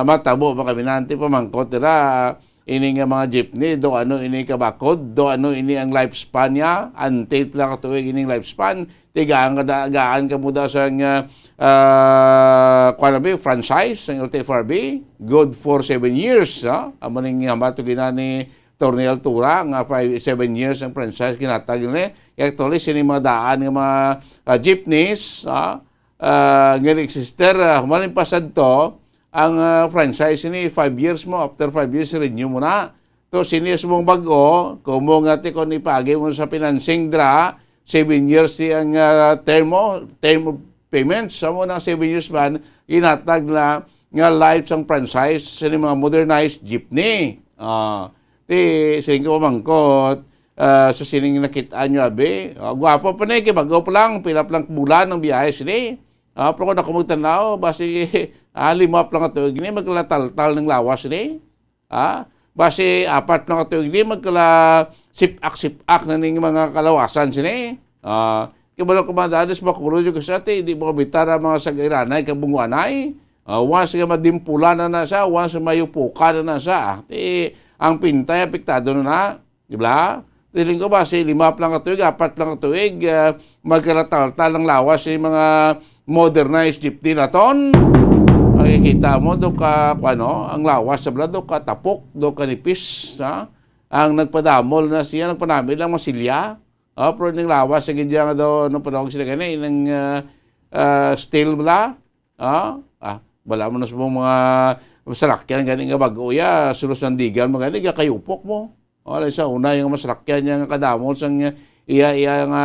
matabo makaminante pamangkot dira, ah, ini nga mga jeepney, do ano ini kabakod, do ano ini ang lifespan niya, anti pila ka tuig ining lifespan, tigaan ka da-, gaan ka muda sang, ah, ah, kuwan na ba, franchise sang L T F R B, good for seven years, ah. Amo ning hambal to gina ni Attorney Altura nga five, seven years ang franchise ginatag ni. Actually, sini mga daan nga mga, ah, jeepneys, ah, ah, nga nag-existe, ah, human pa sadto, ang, ah, franchise ni five years mo, after five years, renew mo na. To, sini sa mong bag-o, kumo nga ti kon ipagi mo sa financing dra, seven years ti ang, ah, term mo, term of payments, sa mo na seven years man, ginatag na nga life sang franchise sa mga modernized jeepney. Ah, ti, siling ko pamangkot, ah, sa sining nakit-an nyo, abi. Ah, gwapo pa ni, kay bag-o pa lang, pila pa lang bulan ang biyahe sini. Ah, pero kung ako magtanaw, basi, ah, lima pa lang ka tuig ni, magkalataltal ng lawas ni. Ah, basi, apat pa lang ka tuig ni, magkala sip-ak-sip-ak na ning mga kalawasan sini. Ah, kay balo ko madadis makulo jud ko sa ti, di mo kabitar ang mga sag-iranay, kabunguanay. Ah, once nga madimpulan na na siya, once mayupukan na na siya, ti, ang pintay apektado na na. Di ba? Siling ko ba, si lima pa lang ka tuig, apat pa lang ka tuig, ah, magkalataltal ang lawas sa mga modernized jeepney naton. Makikita mo, do ka, ano, ang lawas sa bala, do ka tapok, do ka nipis, ha? Ang nagpadamol na siya, nagpanami lang masilya. Ah, pero ning lawas, sige diyan nga daw, ano, panawag sila gani, ng, ah, ah, steel bala. Ah, ah, bala mo na sa mga salakyan gani nga bag-o ya, sulos nandigan mo gani, gakayupok mo. Wala sa una yung masalakyan niya nga kadamol sang iya, iya nga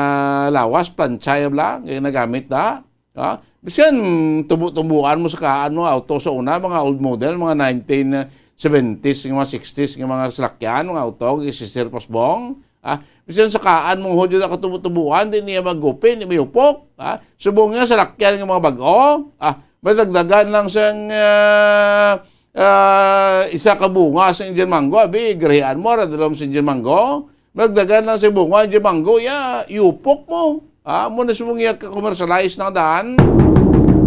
lawas, plancha ya bala, nga nagamit da. Ah, bisan tubo-tubuan mo sa kaan mo auto sa una, mga old model, mga nineteen seventies, nga mga sixties, nga mga salakyan, mga auto, nga si Sir Pasbong. Ah, bisan sa kaan mong hudyo na katubo-tubuan, di niya magupi, di mayupok. Ah, subong nga salakyan nga mga bag-o. Ah, madagdagan lang sang, ah, ah, isa ka bunga sa Indian mango, abi, garihan mo, radulom sa Indian mango. Madagdagan lang sa bunga, Indian mango, ya, yupok mo. Ah, mo na subong iya ka-commercialize na daan.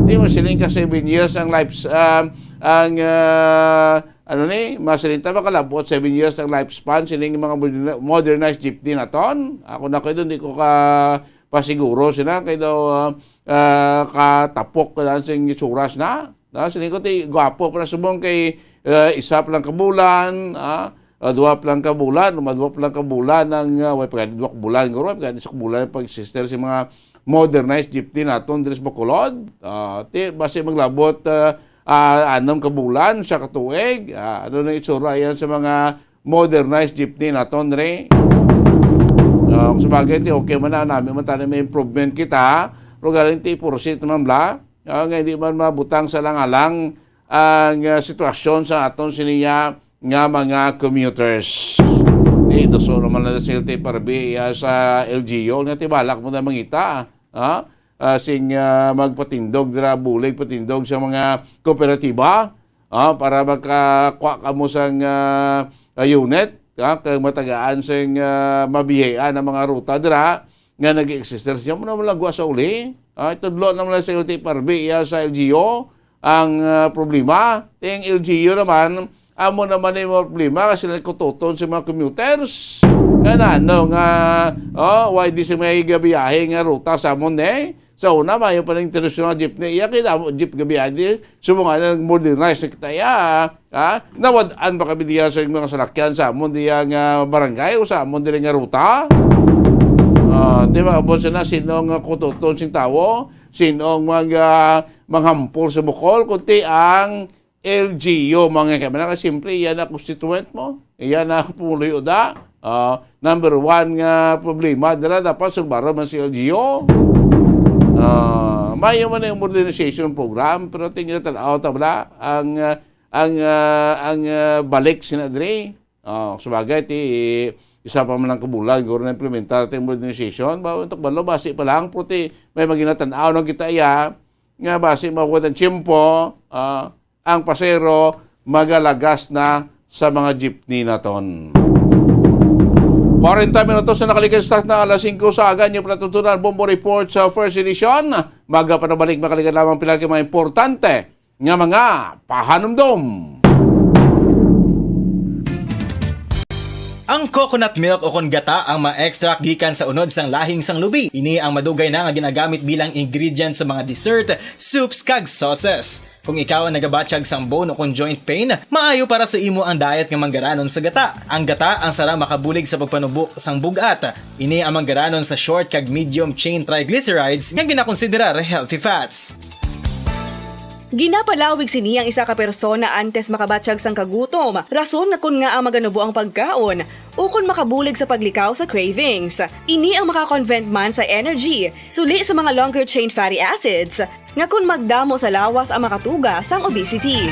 Di mo siling ka seven years ang life, ah, ang, ah, ano ni, masiling ta, makalabot seven years ang lifespan sining mga modern-, modernized jeepney naton. Ako na ko, di ko ka pasiguro sila kay daw, ah, ah, katapok ka lang sing isuras na. Na, siling ko, ti, gwapo pa na subong kay, ah, isa pa lang ka bulan, ah, ah, duha pa lang ka bulan, madua pa lang ka bulan ang, ah, way pa gani duha ka bulan, guro, way pa gani isa ka bulan ang pag-sister sa mga modernized jeepney naton diri sa Bacolod. Ah, ti, basi maglabot, ah, ah, anam ka bulan, sa ka tuig. Ah, ano na itsura yan sa mga modernized jeepney naton diri? Ah, kung sabagay, ti, okay man na, nami man tayo may improvement kita. Pero galing ti, pursit naman bla. Ah, nga hindi man mabutang sa lang-alang ang, ah, sitwasyon sa aton siniya nga mga commuters. Dito so naman na sa L T F R B, ah, sa L G U, nga tibalak mo na mangita, ah, ah, sing, ah, magpatindog dira, bulig patindog sa mga kooperatiba, ah, para makakuha ka mo sang, ah, ah, unit, ah, kag matagaan sing, ah, mabiyahean ang mga ruta dira nga nag-exist siya. Mo naman lagwa sa uli. Ah, itudlo naman lang sa L T F R B, iya sa L G U. Ang, ah, problema, ang L G U naman, amo naman yung mga problema kasi nagkututon sa mga commuters. Nga na, ano, nga, oh, why di sa may gabiyahe nga ruta sa amon, eh? Sa una, mayo pa ng international jeepney. Iya, kaya damo jeep gabiyahe di. Subong nga na nag-modernize na kita, iya, ha? Nawad-an ba kami diya sa mga salakyan sa amon diya nga barangay o sa amon diya nga ruta? Ah, di ba, abot sila, sino nga kututon sing tawo? Sino ang mag, ah, manghampol sa Bohol? Kundi ang L G U, mga kaibigan, simple, yan ang constituent mo. Yan ang pumuloy uda. Ah, number one nga problema dira, dapat sulbaron man si L G U. Ah, mayo man yung modernization program, pero tingnan tan-aw ta bala ang, ah, ang, ah, ang, ah, balik sina diri. Oh, sabagay, ti, Sa pa man lang kabulan, siguro na-implementar natin ang modernization. Ba, ito ba, basi pa lang, puti, may maginatan-aw na kita iya, nga basi mawad ang tiyempo, ah, ang pasero magalagas na sa mga jeepney naton. Kwarenta minutos na nakalikas na alas singko sa aga, inyo pala tutunan, Bombo Report sa first edition. Maga pa nabalik, makalikan lamang pila ka mga importante nga mga pahanumdom. Ang coconut milk o kon gata ang ma-extract gikan sa unod sang lahing sang lubi. Ini ang madugay na nga ginagamit bilang ingredient sa mga dessert, soups, kag sauces. Kung ikaw ang nagabatyag sang bone o kon joint pain, maayo para sa imo ang diet nga manggaranon sa gata. Ang gata ang sara makabulig sa pagpanubo sang bug-at. Ini ang manggaranon sa short kag medium chain triglycerides nga ginakonsiderar healthy fats. Ginapalawig sini ang isa ka persona antes makabatyag sang kagutom, rason nga kon ngaa maganubo ang pagkaon, ukon makabulig sa paglikaw sa cravings. Ini ang makakonvent man sa energy, suli sa mga longer chain fatty acids, nga kon magdamo sa lawas ang makatuga sang obesity.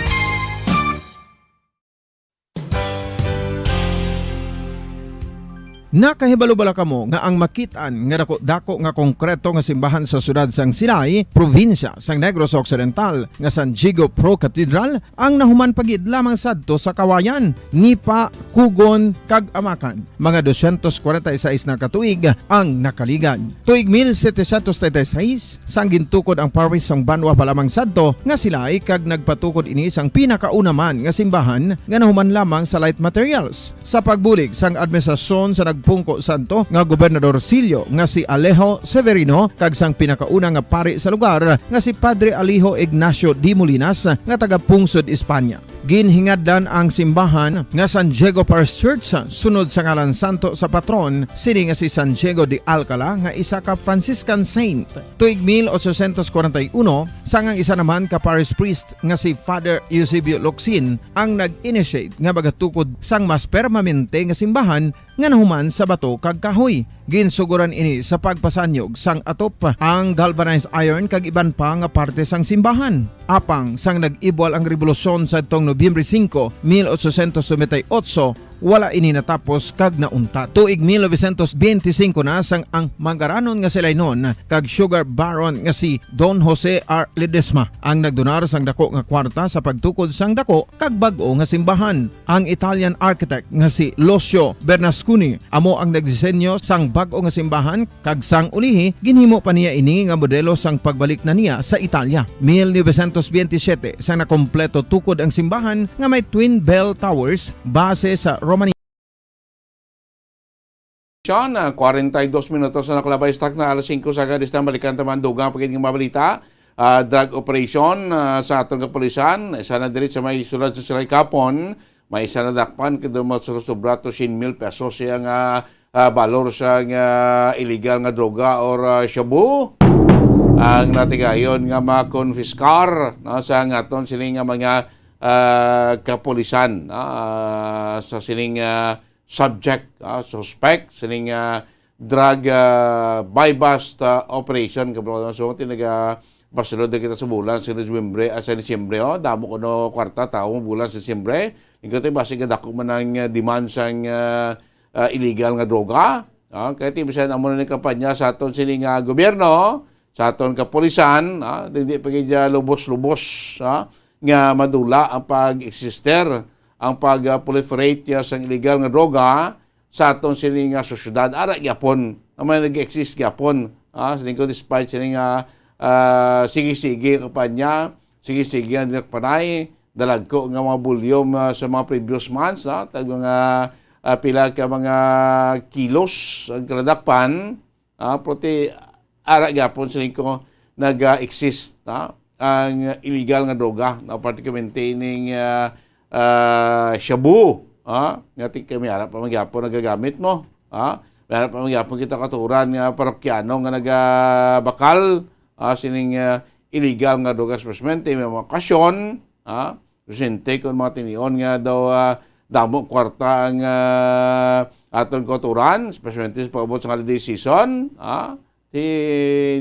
Nakahibalo bala kamo nga ang makit-an nga dako-dako nga konkreto nga simbahan sa siyudad sang Silay, probinsya sang Negros Occidental, nga San Diego Pro Cathedral, ang nahuman pa gid lamang sadto sa Kawayan, Nipa, Kugon, kag Amakan, mga dosyentos kwarenta y seis na ka tuig ang nakaligad. Tuig mil setecientos treinta y seis, sang gintukod ang parish sang banwa pa lamang sadto nga Silay, kag nagpatukod ini sang pinakauna man nga simbahan nga nahuman lamang sa light materials. Sa pagbulig sang administrasyon sa nagpungko sadto nga Gobernador Silyo nga si Alejo Severino kag sang pinakauna nga pari sa lugar nga si Padre Alejo Ignacio de Molinas nga taga Pungsod, Espanya. Ginhingadlan ang simbahan nga San Diego Parish Church sunod sa ngalan santo sa patron sini nga si San Diego de Alcala nga isa ka Franciscan saint. Tuig mil ochocientos kwarenta y uno, sang ang isa naman ka parish priest nga si Father Eusebio Locsin ang nag-initiate nga magatukod sang mas permanente nga simbahan nga nahuman sa bato kag kahoy. Ginsuguran ini sa pagpasanyog sang atop, ang galvanized iron kag iban pa nga parte sang simbahan. Apang sang nag-ibwal ang rebolusyon sadtong Nobyembre singko, mil ochocientos noventa y ocho, wala ini natapos kag nauntat. Tuig mil novecientos benti singko na sang ang manggaranon nga Silaynon kag sugar baron nga si Don Jose R. Ledesma ang nagdonar sang dako nga kwarta sa pagtukod sang dako kag bag-o nga simbahan. Ang Italian architect nga si Lucio Bernasconi amo ang nagdisenyo sang bag-o nga simbahan, kag sang ulihi ginhimo pa niya ini nga modelo sang pagbalik na niya sa Italia. Mil novecientos benti siyete sang nakompleto tukod ang simbahan nga may twin bell towers base sa Romania. Sean, ah, kwarenta y dos minutos na nakalabay sa takna, alas singko sa gadis na balikan ta man dugang pagid nga mabalita. Ah, drug operation, ah, sa aton kapulisan, isa na diri sa may sulod sa Silay Kapon, may isa na dakpan kay daw masurusubra to sin mil pesos siya nga, ah, balor sa nga illegal nga droga or, ah, shabu. Ang natigayon nga makonfiskar, no, sa ngaton sini nga mga, ah, kapulisan, no, ah, sa sining, ah, subject, ah, suspect sining, ah, drug, ah, buy-bust, ah, operation. Kabalo, so, tinaga pasulod na kita sa bulan sa Nobyembre, ah, sa Disyembre, oh, damo kuno kwarta tawo bulan sa Disyembre. Ikaw tayo, basi nga dako man ang, ah, demand sang, ah, ah, illegal nga droga. Ah, kaya ti bisan amo na ni kampanya sa aton sini nga gobyerno, sa aton kapulisan, ah, hindi pa gid lubos-lubos, ah, nga madula ang pag-exister, ang pag-proliferate, ah, sang illegal nga droga sa aton sini nga sosyedad. Ara gyapon, ang mga nag-exist gyapon, ah, sa lingkod, despite sini nga, ah, sige-sige ang kampanya, sige-sige ang dinakpanay, dalagko nga mga volume, ah, sa mga previous months, ah, tag mga, ah, pila ka mga kilos ang kaladakpan, ah, puti ara gyapon sa ko nag-exist, ah, ang illegal nga droga, na particularmente ining, ah, ah, shabu, ah, nga ti kami ara pa man gyapon nagagamit mo, ah, may ara pa man gyapon kita katuran nga parokyano nga nagabakal, ah, sining, ah, illegal nga droga, especially may mga okasyon, ah, presente kon mga tinion nga daw, ah, damo kwarta ang, ah, aton kauturan, especially sa pag-abot sa holiday season, ah, di,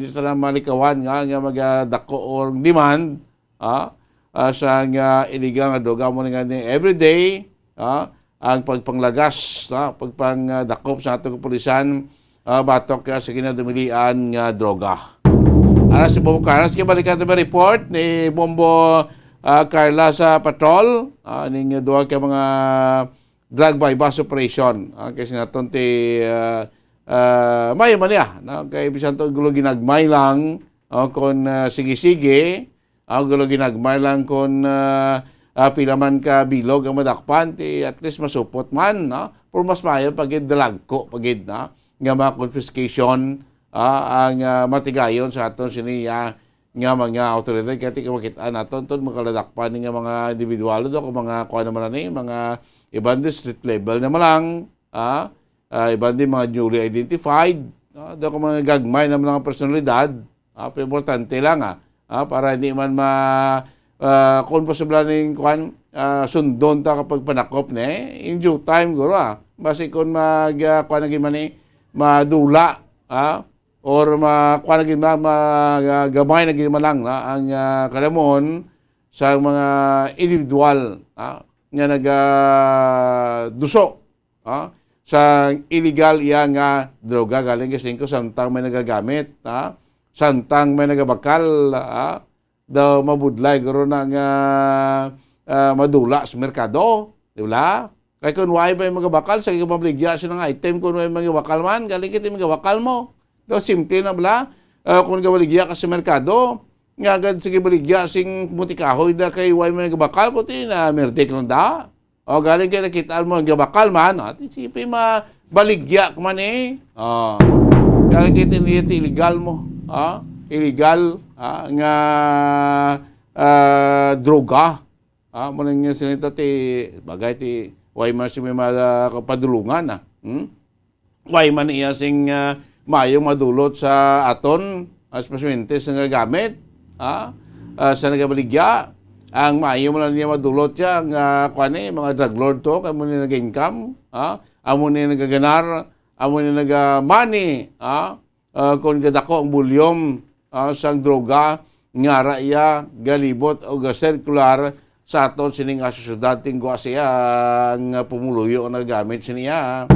di ta na malikawan nga, nga magadako or demand, ah, ah, sa nga illegal nga droga mo nga ni everyday, ah, ang pagpanglagas, no? Pagpangdakop sa atong kapulisan, ah, batok, ah, sa ginadumilian nga droga. Ara si Bobo Carlos, kay balikan natin ang report ni Bombo, ah, Carla sa patrol, ah, ning duha ka mga drug buy-bust operation. Ah, kay sinaton ti, ah, ah, may man niya, no? Kay bisan to gulo ginagmay lang, oh, kung, ah, sige-sige, ah, gulo ginagmay lang kung, ah, ah, pila man ka bilog ang madakpan, ti at least masupot man, no? Pero mas maayo pag dalagko pagid, no? Nga mga confiscation, ah, ang, ah, matigayon sa aton sini, ah, nga mga awtoridad, kaya tika makita naton, ton, makaladakpan ni nga mga individual, do, kung mga, kuha naman na ni, mga iban di street level na malang, ah, ah, iban di mga newly identified, ah, do, kung mga gagmay na mga personalidad, ah, pero importante lang, ah, ah, para hindi man ma, ah, kung posible ning, kuan, ah, sundon ta kapag panakop ni, in due time, guro, ah, basi kung mag, ah, kuan na gid man ni, madula, ah, or ma, kuan na gid ma, ma, ah, gamay na gid man lang, ah, ang, ah, kadamon sa mga individual, ah, nga naga, ah, duso, ah, sa illegal iya nga droga galing kay singko samtang may nagagamit, ah, samtang may nagabakal, ah, daw mabudlay guro na nga, ah, madula sa merkado, di ba? Kay kung wala may magabakal, sa mabaligya siya ng item kung may magabakal man, galing kita magabakal mo. Daw simple na bala, ah, kung gabaligya ka sa merkado, nga agad sige baligya sing mutikahoy da kay wala may nagabakal, puti na merdik lang da. O, galing kay nakita mo ang gabakal man, ah, ti sipi mabaligya ko man eh. O, galing kay ti, ti illegal mo. Ah, illegal, ah, nga, ah, droga. Ah, mo lang yung sinita ti, bagay ti, way man si may mga kapadulungan, ah. Hmm? Way man iya sing, ah, mayong madulot sa aton, ah, especially sa nagagamit, ah, ah, sa nagabaligya. Ang maayo man lang niya madulot siya, ang, ah, kuwan eh, mga drug lord to, kay amo ni nag-income, ah, amo ni nagaganar, amo ni naga-money, ah, ah, kung gadako ang volume, ah, sang droga, nga ra iya galibot o gasirkular sa aton sining nga sosyedad, tingwa siya ang pumuluyo ang nagamit siniya.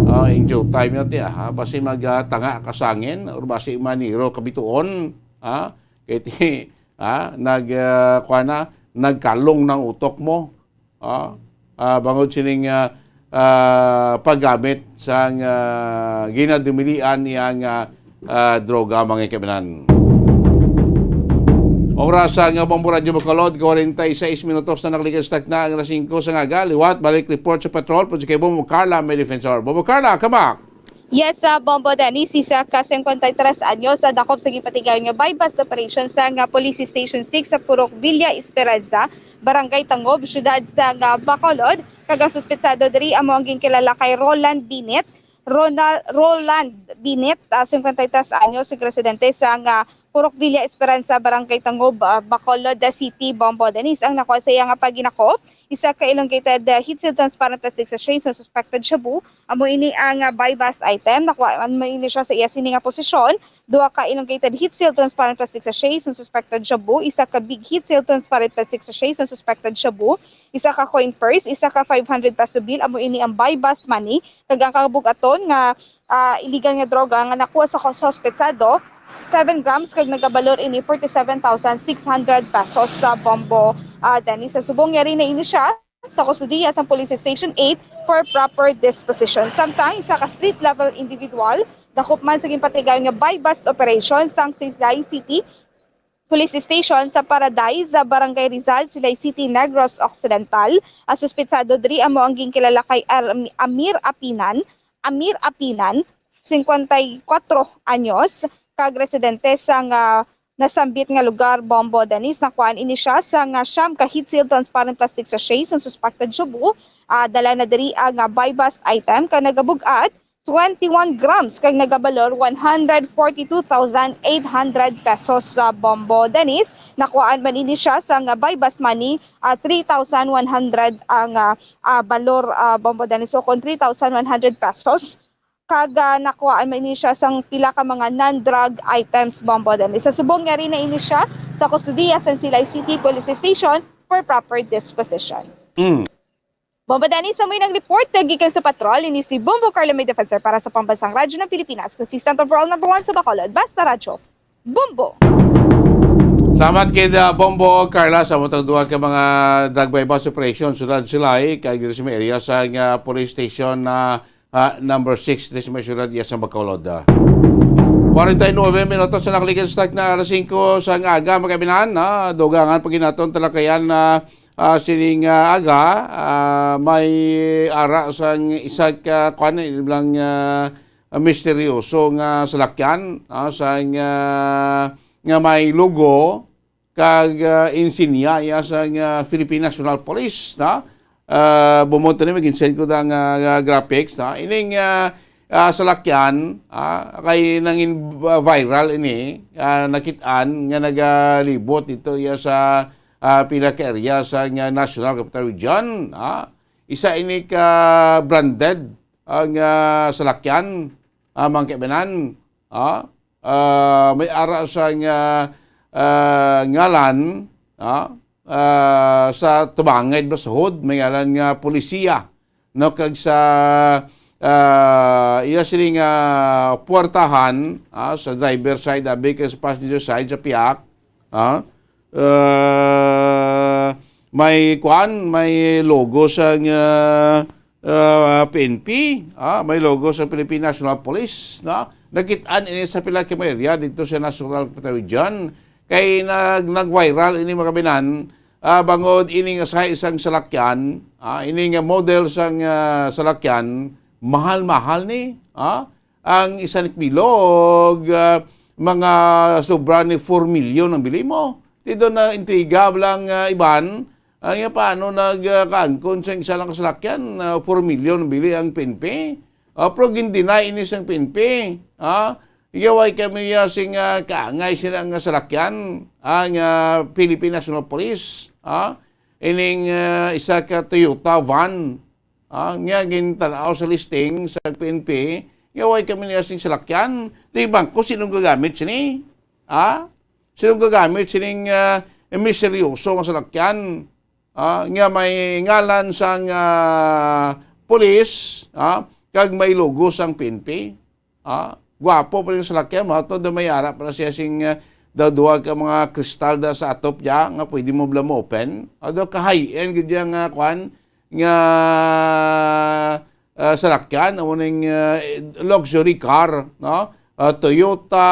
Ah, in due time na ti, ah, basi magatanga ka sangin or basi maniro ka bituon, ah, kay ti, ah, nag, ah, kuwan na, nagkalong ng utok mo. Ah, ah, bangod sining, ah, ah, paggamit sang, ah, ginadumilian niya nga, ah, droga, mga kaibigan. Oras sa nga Bombo Radyo Bacolod, kwarenta y seis minutos na nakalikas takna ang alas singko sa ngaga. Liwat, balik report sa patrol, po si kay Bombo Carla, may defensor. Bombo Carla, come back! Yes, sa Bombo Dennis, isa ka singkwenta y tres anyos sa dakop sa gipatigayon nga buy-bust operation sa nga Police Station six sa Purok Villa Esperanza, Barangay Tangob, siyudad sa nga Bacolod, kag ang suspetsado diri amo ang ginkilala kay Roland Binet, Ronald, Roland Binet, ah, singkwenta y tres anyos, ug residente sa nga Purok Villa Esperanza, Barangay Tangob, ah, Bacolod City, Bombo Dennis. Ang nakuha sa iya nga paghinakop, isa ka elongated, ah, heat-sealed transparent plastic sachet sa suspected shabu. Amo ini ang, ah, buy-bust item. Nakuha man ini siya sa iya sini nga posisyon. Duha ka elongated heat-sealed transparent plastic sachet sa suspected shabu, isa ka big heat-sealed transparent plastic sachet sa suspected shabu, isa ka coin purse, isa ka five hundred peso bill. Amo ini ang buy-bust money. Kag ang kabug-aton nga, ah, illegal nga droga nga nakuha sa kos-, suspetsado, seven grams kag nagabalor ini forty-seven thousand six hundred pesos sa Bombo, ah, Dennis. Sa subong, yari na ini siya sa kustodiya sang Police Station eight for proper disposition. Samtang isa ka street-level individual, dakop man sa ginpatigayon nga buy-bust operation sang Silay City Police Station sa Paradise, sa Barangay Rizal, Silay City, Negros Occidental. Ang suspetsado diri amo ang ginkilala kay Ar-, Amir Apinan, Amir Apinan, singkwenta y kwatro anyos, kag residente sa nga nasambit nga lugar, Bombo Dennis. Nakuhaan ini siya sa nga siyam ka heat-sealed transparent plastic sachet sa suspected shabu. Ah, dala na diri ang, ah, buy-bust item kag nagabug-at twenty-one grams kag nagabalor one hundred forty-two thousand eight hundred pesos sa Bombo Dennis. Nakuhaan man ini siya sa nga buy-bust money, ah, three thousand one hundred ang, ah, ah, balor, ah, Bombo Dennis, o kon three thousand one hundred pesos. Kag, ah, nakuhaan man ini siya sang pila ka mga non-drug items, Bombo Dennis. Sa subong, yari na ini siya sa kustodiya sang Silay City Police Station for proper disposition. Mm. Bomba Dennis, sa may nag-report, gikan sa patrol, ini si Bombo Carlo May Defensor para sa Pambansang Radyo ng Pilipinas, consistent overall number one sa Bacolod. Basta Radyo, Bombo! Salamat kay uh, Bombo Carla sa matang duha ka mga drug buy-bust operation sulod Silay kag diri sa may area sa nga police station na ah, number six diri sa may syudad iya sa Bacolod. Forty-nine minutos sa nakaligid sa start na alas singko sa aga, mga kaabyanan, ah, dugangan pa gid naton talakayan na ah, sining ah, aga, ah, may ara sang isa ka kuan lang ah, misteryoso nga salakyan ah, sa nga, nga may logo kag ah, insinya iya sa nga Philippine National Police, na ah, bumot ni mag-send ko da nga, nga graphics, na ining ah, ah, salakyan ah, kay nangin ah, viral ini, ah, nakit-an nga nagalibot dito iya sa ah, pila ka area sa nga National Capital Region, ah. Isa ini ka branded ang ah, salakyan, ah, mga kaabyanan, ah. Ah, may ara sa nga ah, ngalan, ah, ah, sa tumangay ba sahod, may ngalan nga polisiya, no, kag sa ah, iya sini nga puwertahan, ah, sa driver side abi kag sa passenger side sa piyak, ah, ah, may kuan, may logo sa nga ah, P N P, ah, may logo sa Philippine National Police, no? Nakit-an ini sa pila ka mga area dito sa National Capital Region. Kay nag nag-viral ini, mga kaabyanan, ah, bangod ini nga sa isang salakyan, ah, ini nga model sang ah, salakyan, mahal-mahal ni, ah, ang isa ni bilog, ah, mga sobra ni four million ang bili mo. Dito na intriga lang ah, iban, ah, nga paano nagkaangkon sa isa lang ka salakyan, ah, four million ang bili ang P N P. Ah, pero gin-deny ini sang P N P. Ah, igaway kami niya sing ah, kaangay sila nga salakyan, ah, nga Philippine National Police. Ah, ining ah, isa ka Toyota van, ah, nga gintan-aw sa listing sa P N P, nga way kami niya sing salakyan. Di bangko, sinong gagamit sini? Ah? Sinong gagamit sining ah, misteryoso nga salakyan? Ah, nga may ngalan sang ah, pulis, ah, kag may logo sang P N P. Ah, guwapo pa rin salakyan, matod na may ara pa na siya sing ah, daw duha ka mga kristal da sa atop niya nga pwede mo bala mo open. Although kahayen gid niya nga kwan, nga ah, salakyan, amo ning ah, luxury car, no? Ah, Toyota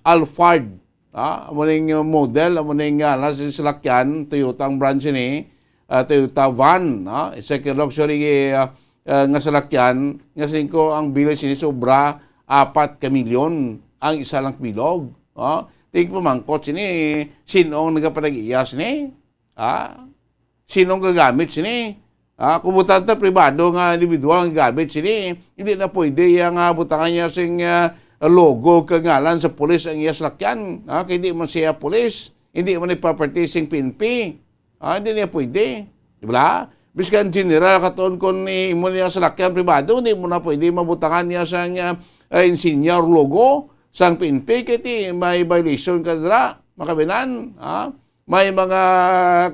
Alphard, ah, amo ning model, amo ning ah, nas- salakyan, Toyota ang brand sini, ah, Toyota van, no? Isa ka luxury ah, ah, nga salakyan, nga singko ang bilis sini sobra apat ka milyon ang isa lang bilog. Oh, tig pamangkot sini, sino ang nagapanag-iya sini? Ah, sino ang gagamit sini? Ah, kung butang ta pribado nga individual ang gagamit sini, hindi na pwede iya nga butangan niya sing ah, logo kag ngalan sa pulis ang iya salakyan. Ah, kay di man siya pulis, hindi man ni property sing P N P. Ah, hindi niya pwede. Di ba? Biskan general katon kon imo niya salakyan pribado, hindi mo na pwede mabutangan niya sang ah, insignia or logo sang P N P kay ti may violation ka dira, mga kaabyanan, ah. May mga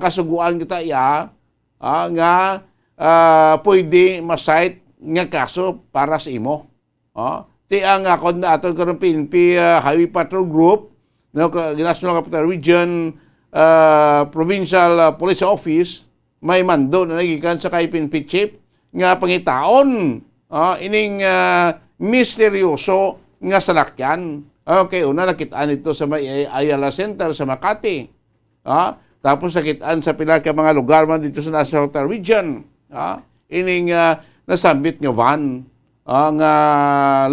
kasugoan kita iya, ah, nga ah, pwede ma-cite nga kaso para sa imo. Oh, ti ang ah, kon aton karon P N P ah, Highway Patrol Group, no, ka- National Capital Region ah, Provincial ah, Police Office, may mando na nagikan sa kay P N P chief nga pangitaon ah, ining ah, misteryoso nga salakyan. Okay, una nakit-an ito sa may Ayala Center sa Makati. Ah, tapos nakit-an sa pila ka mga lugar man dito sa National Capital Region. Ah, ining ah, nasambit nga van, ah, nga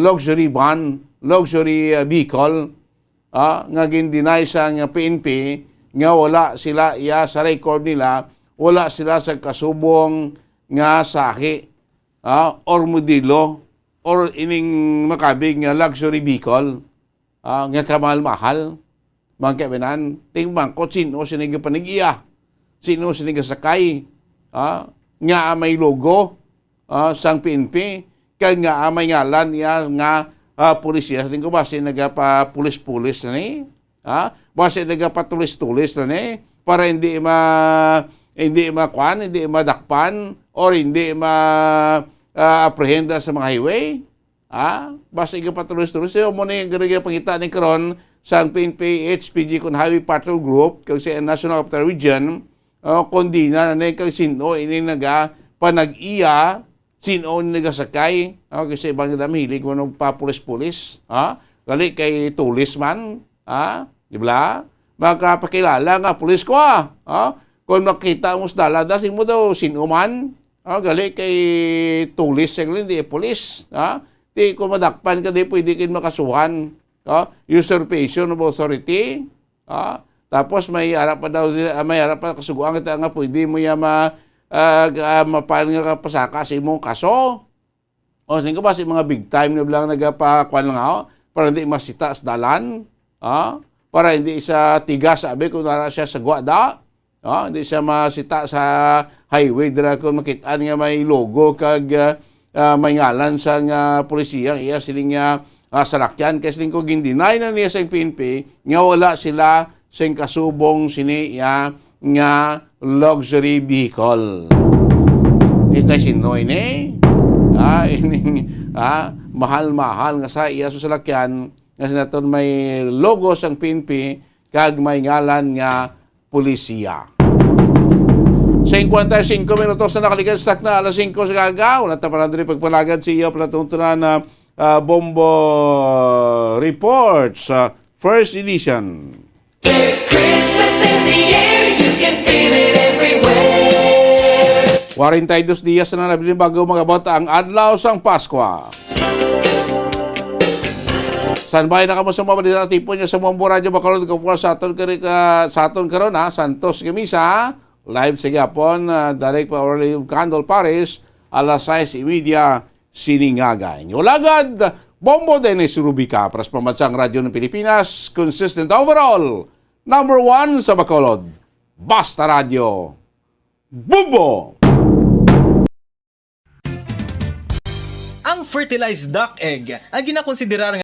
luxury van, luxury ah, vehicle, ah, nga gin-deny sa nga P N P nga wala sila iya sa record nila, wala sila sa kasubong nga sahi, ah, or modelo or ining makabig nga luxury vehicle ah, nga kamahal-mahal, mga kaibinan, tingmangkot sino sini gapanag-iya, sino sini gasakay, ah, nga may logo ah, sang P N P, kag nga may ngalan niya nga ah, pulis siya. Sa linggo ba, si nagapa-pulis-pulis na ni? Ha? Basi nagapatulis-tulis na ni para hindi ma hindi makuan, hindi madakpan, or hindi ma, ah, apprehenda sa mga highway. Ha? Basta igapatuloy-tuloy. So, mo ni gari pangita ni karon sa P N P H P G kun Highway Patrol Group kag sa National Capital Region, oh, kundi na na kag sino ini naga panag-iya, sino ini nagasakay. Oh, kasi ibang nila mahilig mo nung papulis-pulis. Ha? Gali kay tulis man. Ha? Di ba? Makapakilala nga pulis ko, ah. Ha? Kung makita mo sa dalan, dali mo daw, sino man. Ha? Gali kay tulis, siya gali, di pulis. Ha? Di ko madakpan ka, di pwede kayo makasuhan. Ha? Usurpation of authority. Ha? Tapos may ara pa daw, ah, may ara pa kasuguan kita nga pwede mo ya ma, ah, ga- mapan nga pasaka sa imong kaso. O, siling ko ba, si mga big time na lang nagapakuan nga, oh, para hindi masita sa dalan, ah, para hindi siya tigas, sabi, kung nara siya sa guwada, ah, hindi siya masita sa highway, dira kung makitaan nga may logo kag, ah, ah, may ngalan sa nga polisiya, iya siling nga, ah, salakyan, kay siling ko, gindinay na niya sa P N P nga wala sila sing kasubong sini iya nga luxury vehicle. Di kay sino ini? Ah, ining, ah, mahal-mahal nga sa iya sa salakyan nga sinaton may logo sang P N P kag may ngalan nga polisiya. Singkwenta y singko minutos na nakaligad sa takna alas singko sa aga. Wala ta pa na diri pagpalagad sa iyo palatuntunan na, ah, Bombo Reports, ah, First Edition. There's Christmas in the air, you can feel it everywhere. Kwarenta y dos dias na nabilin bago mag-abot ang adlaw sang Paskwa. Standby na kamo sa mga balita tipon niya sa Bombo Radyo Bacolod, kapuas sa aton kari-, ka-, sa aton karon, ha, Santos nga Misa, live sa gihapon, ah, direct pa Our Lady of Candle Parish, alas sais y media, sining aga. Inyo lagad, Bombo Dennis Rubica, para sa Pambansang Radyo ng Pilipinas, consistent overall, number one sa Bacolod. Basta Radyo, Bombo! Ang fertilized duck egg ay ginakonsiderar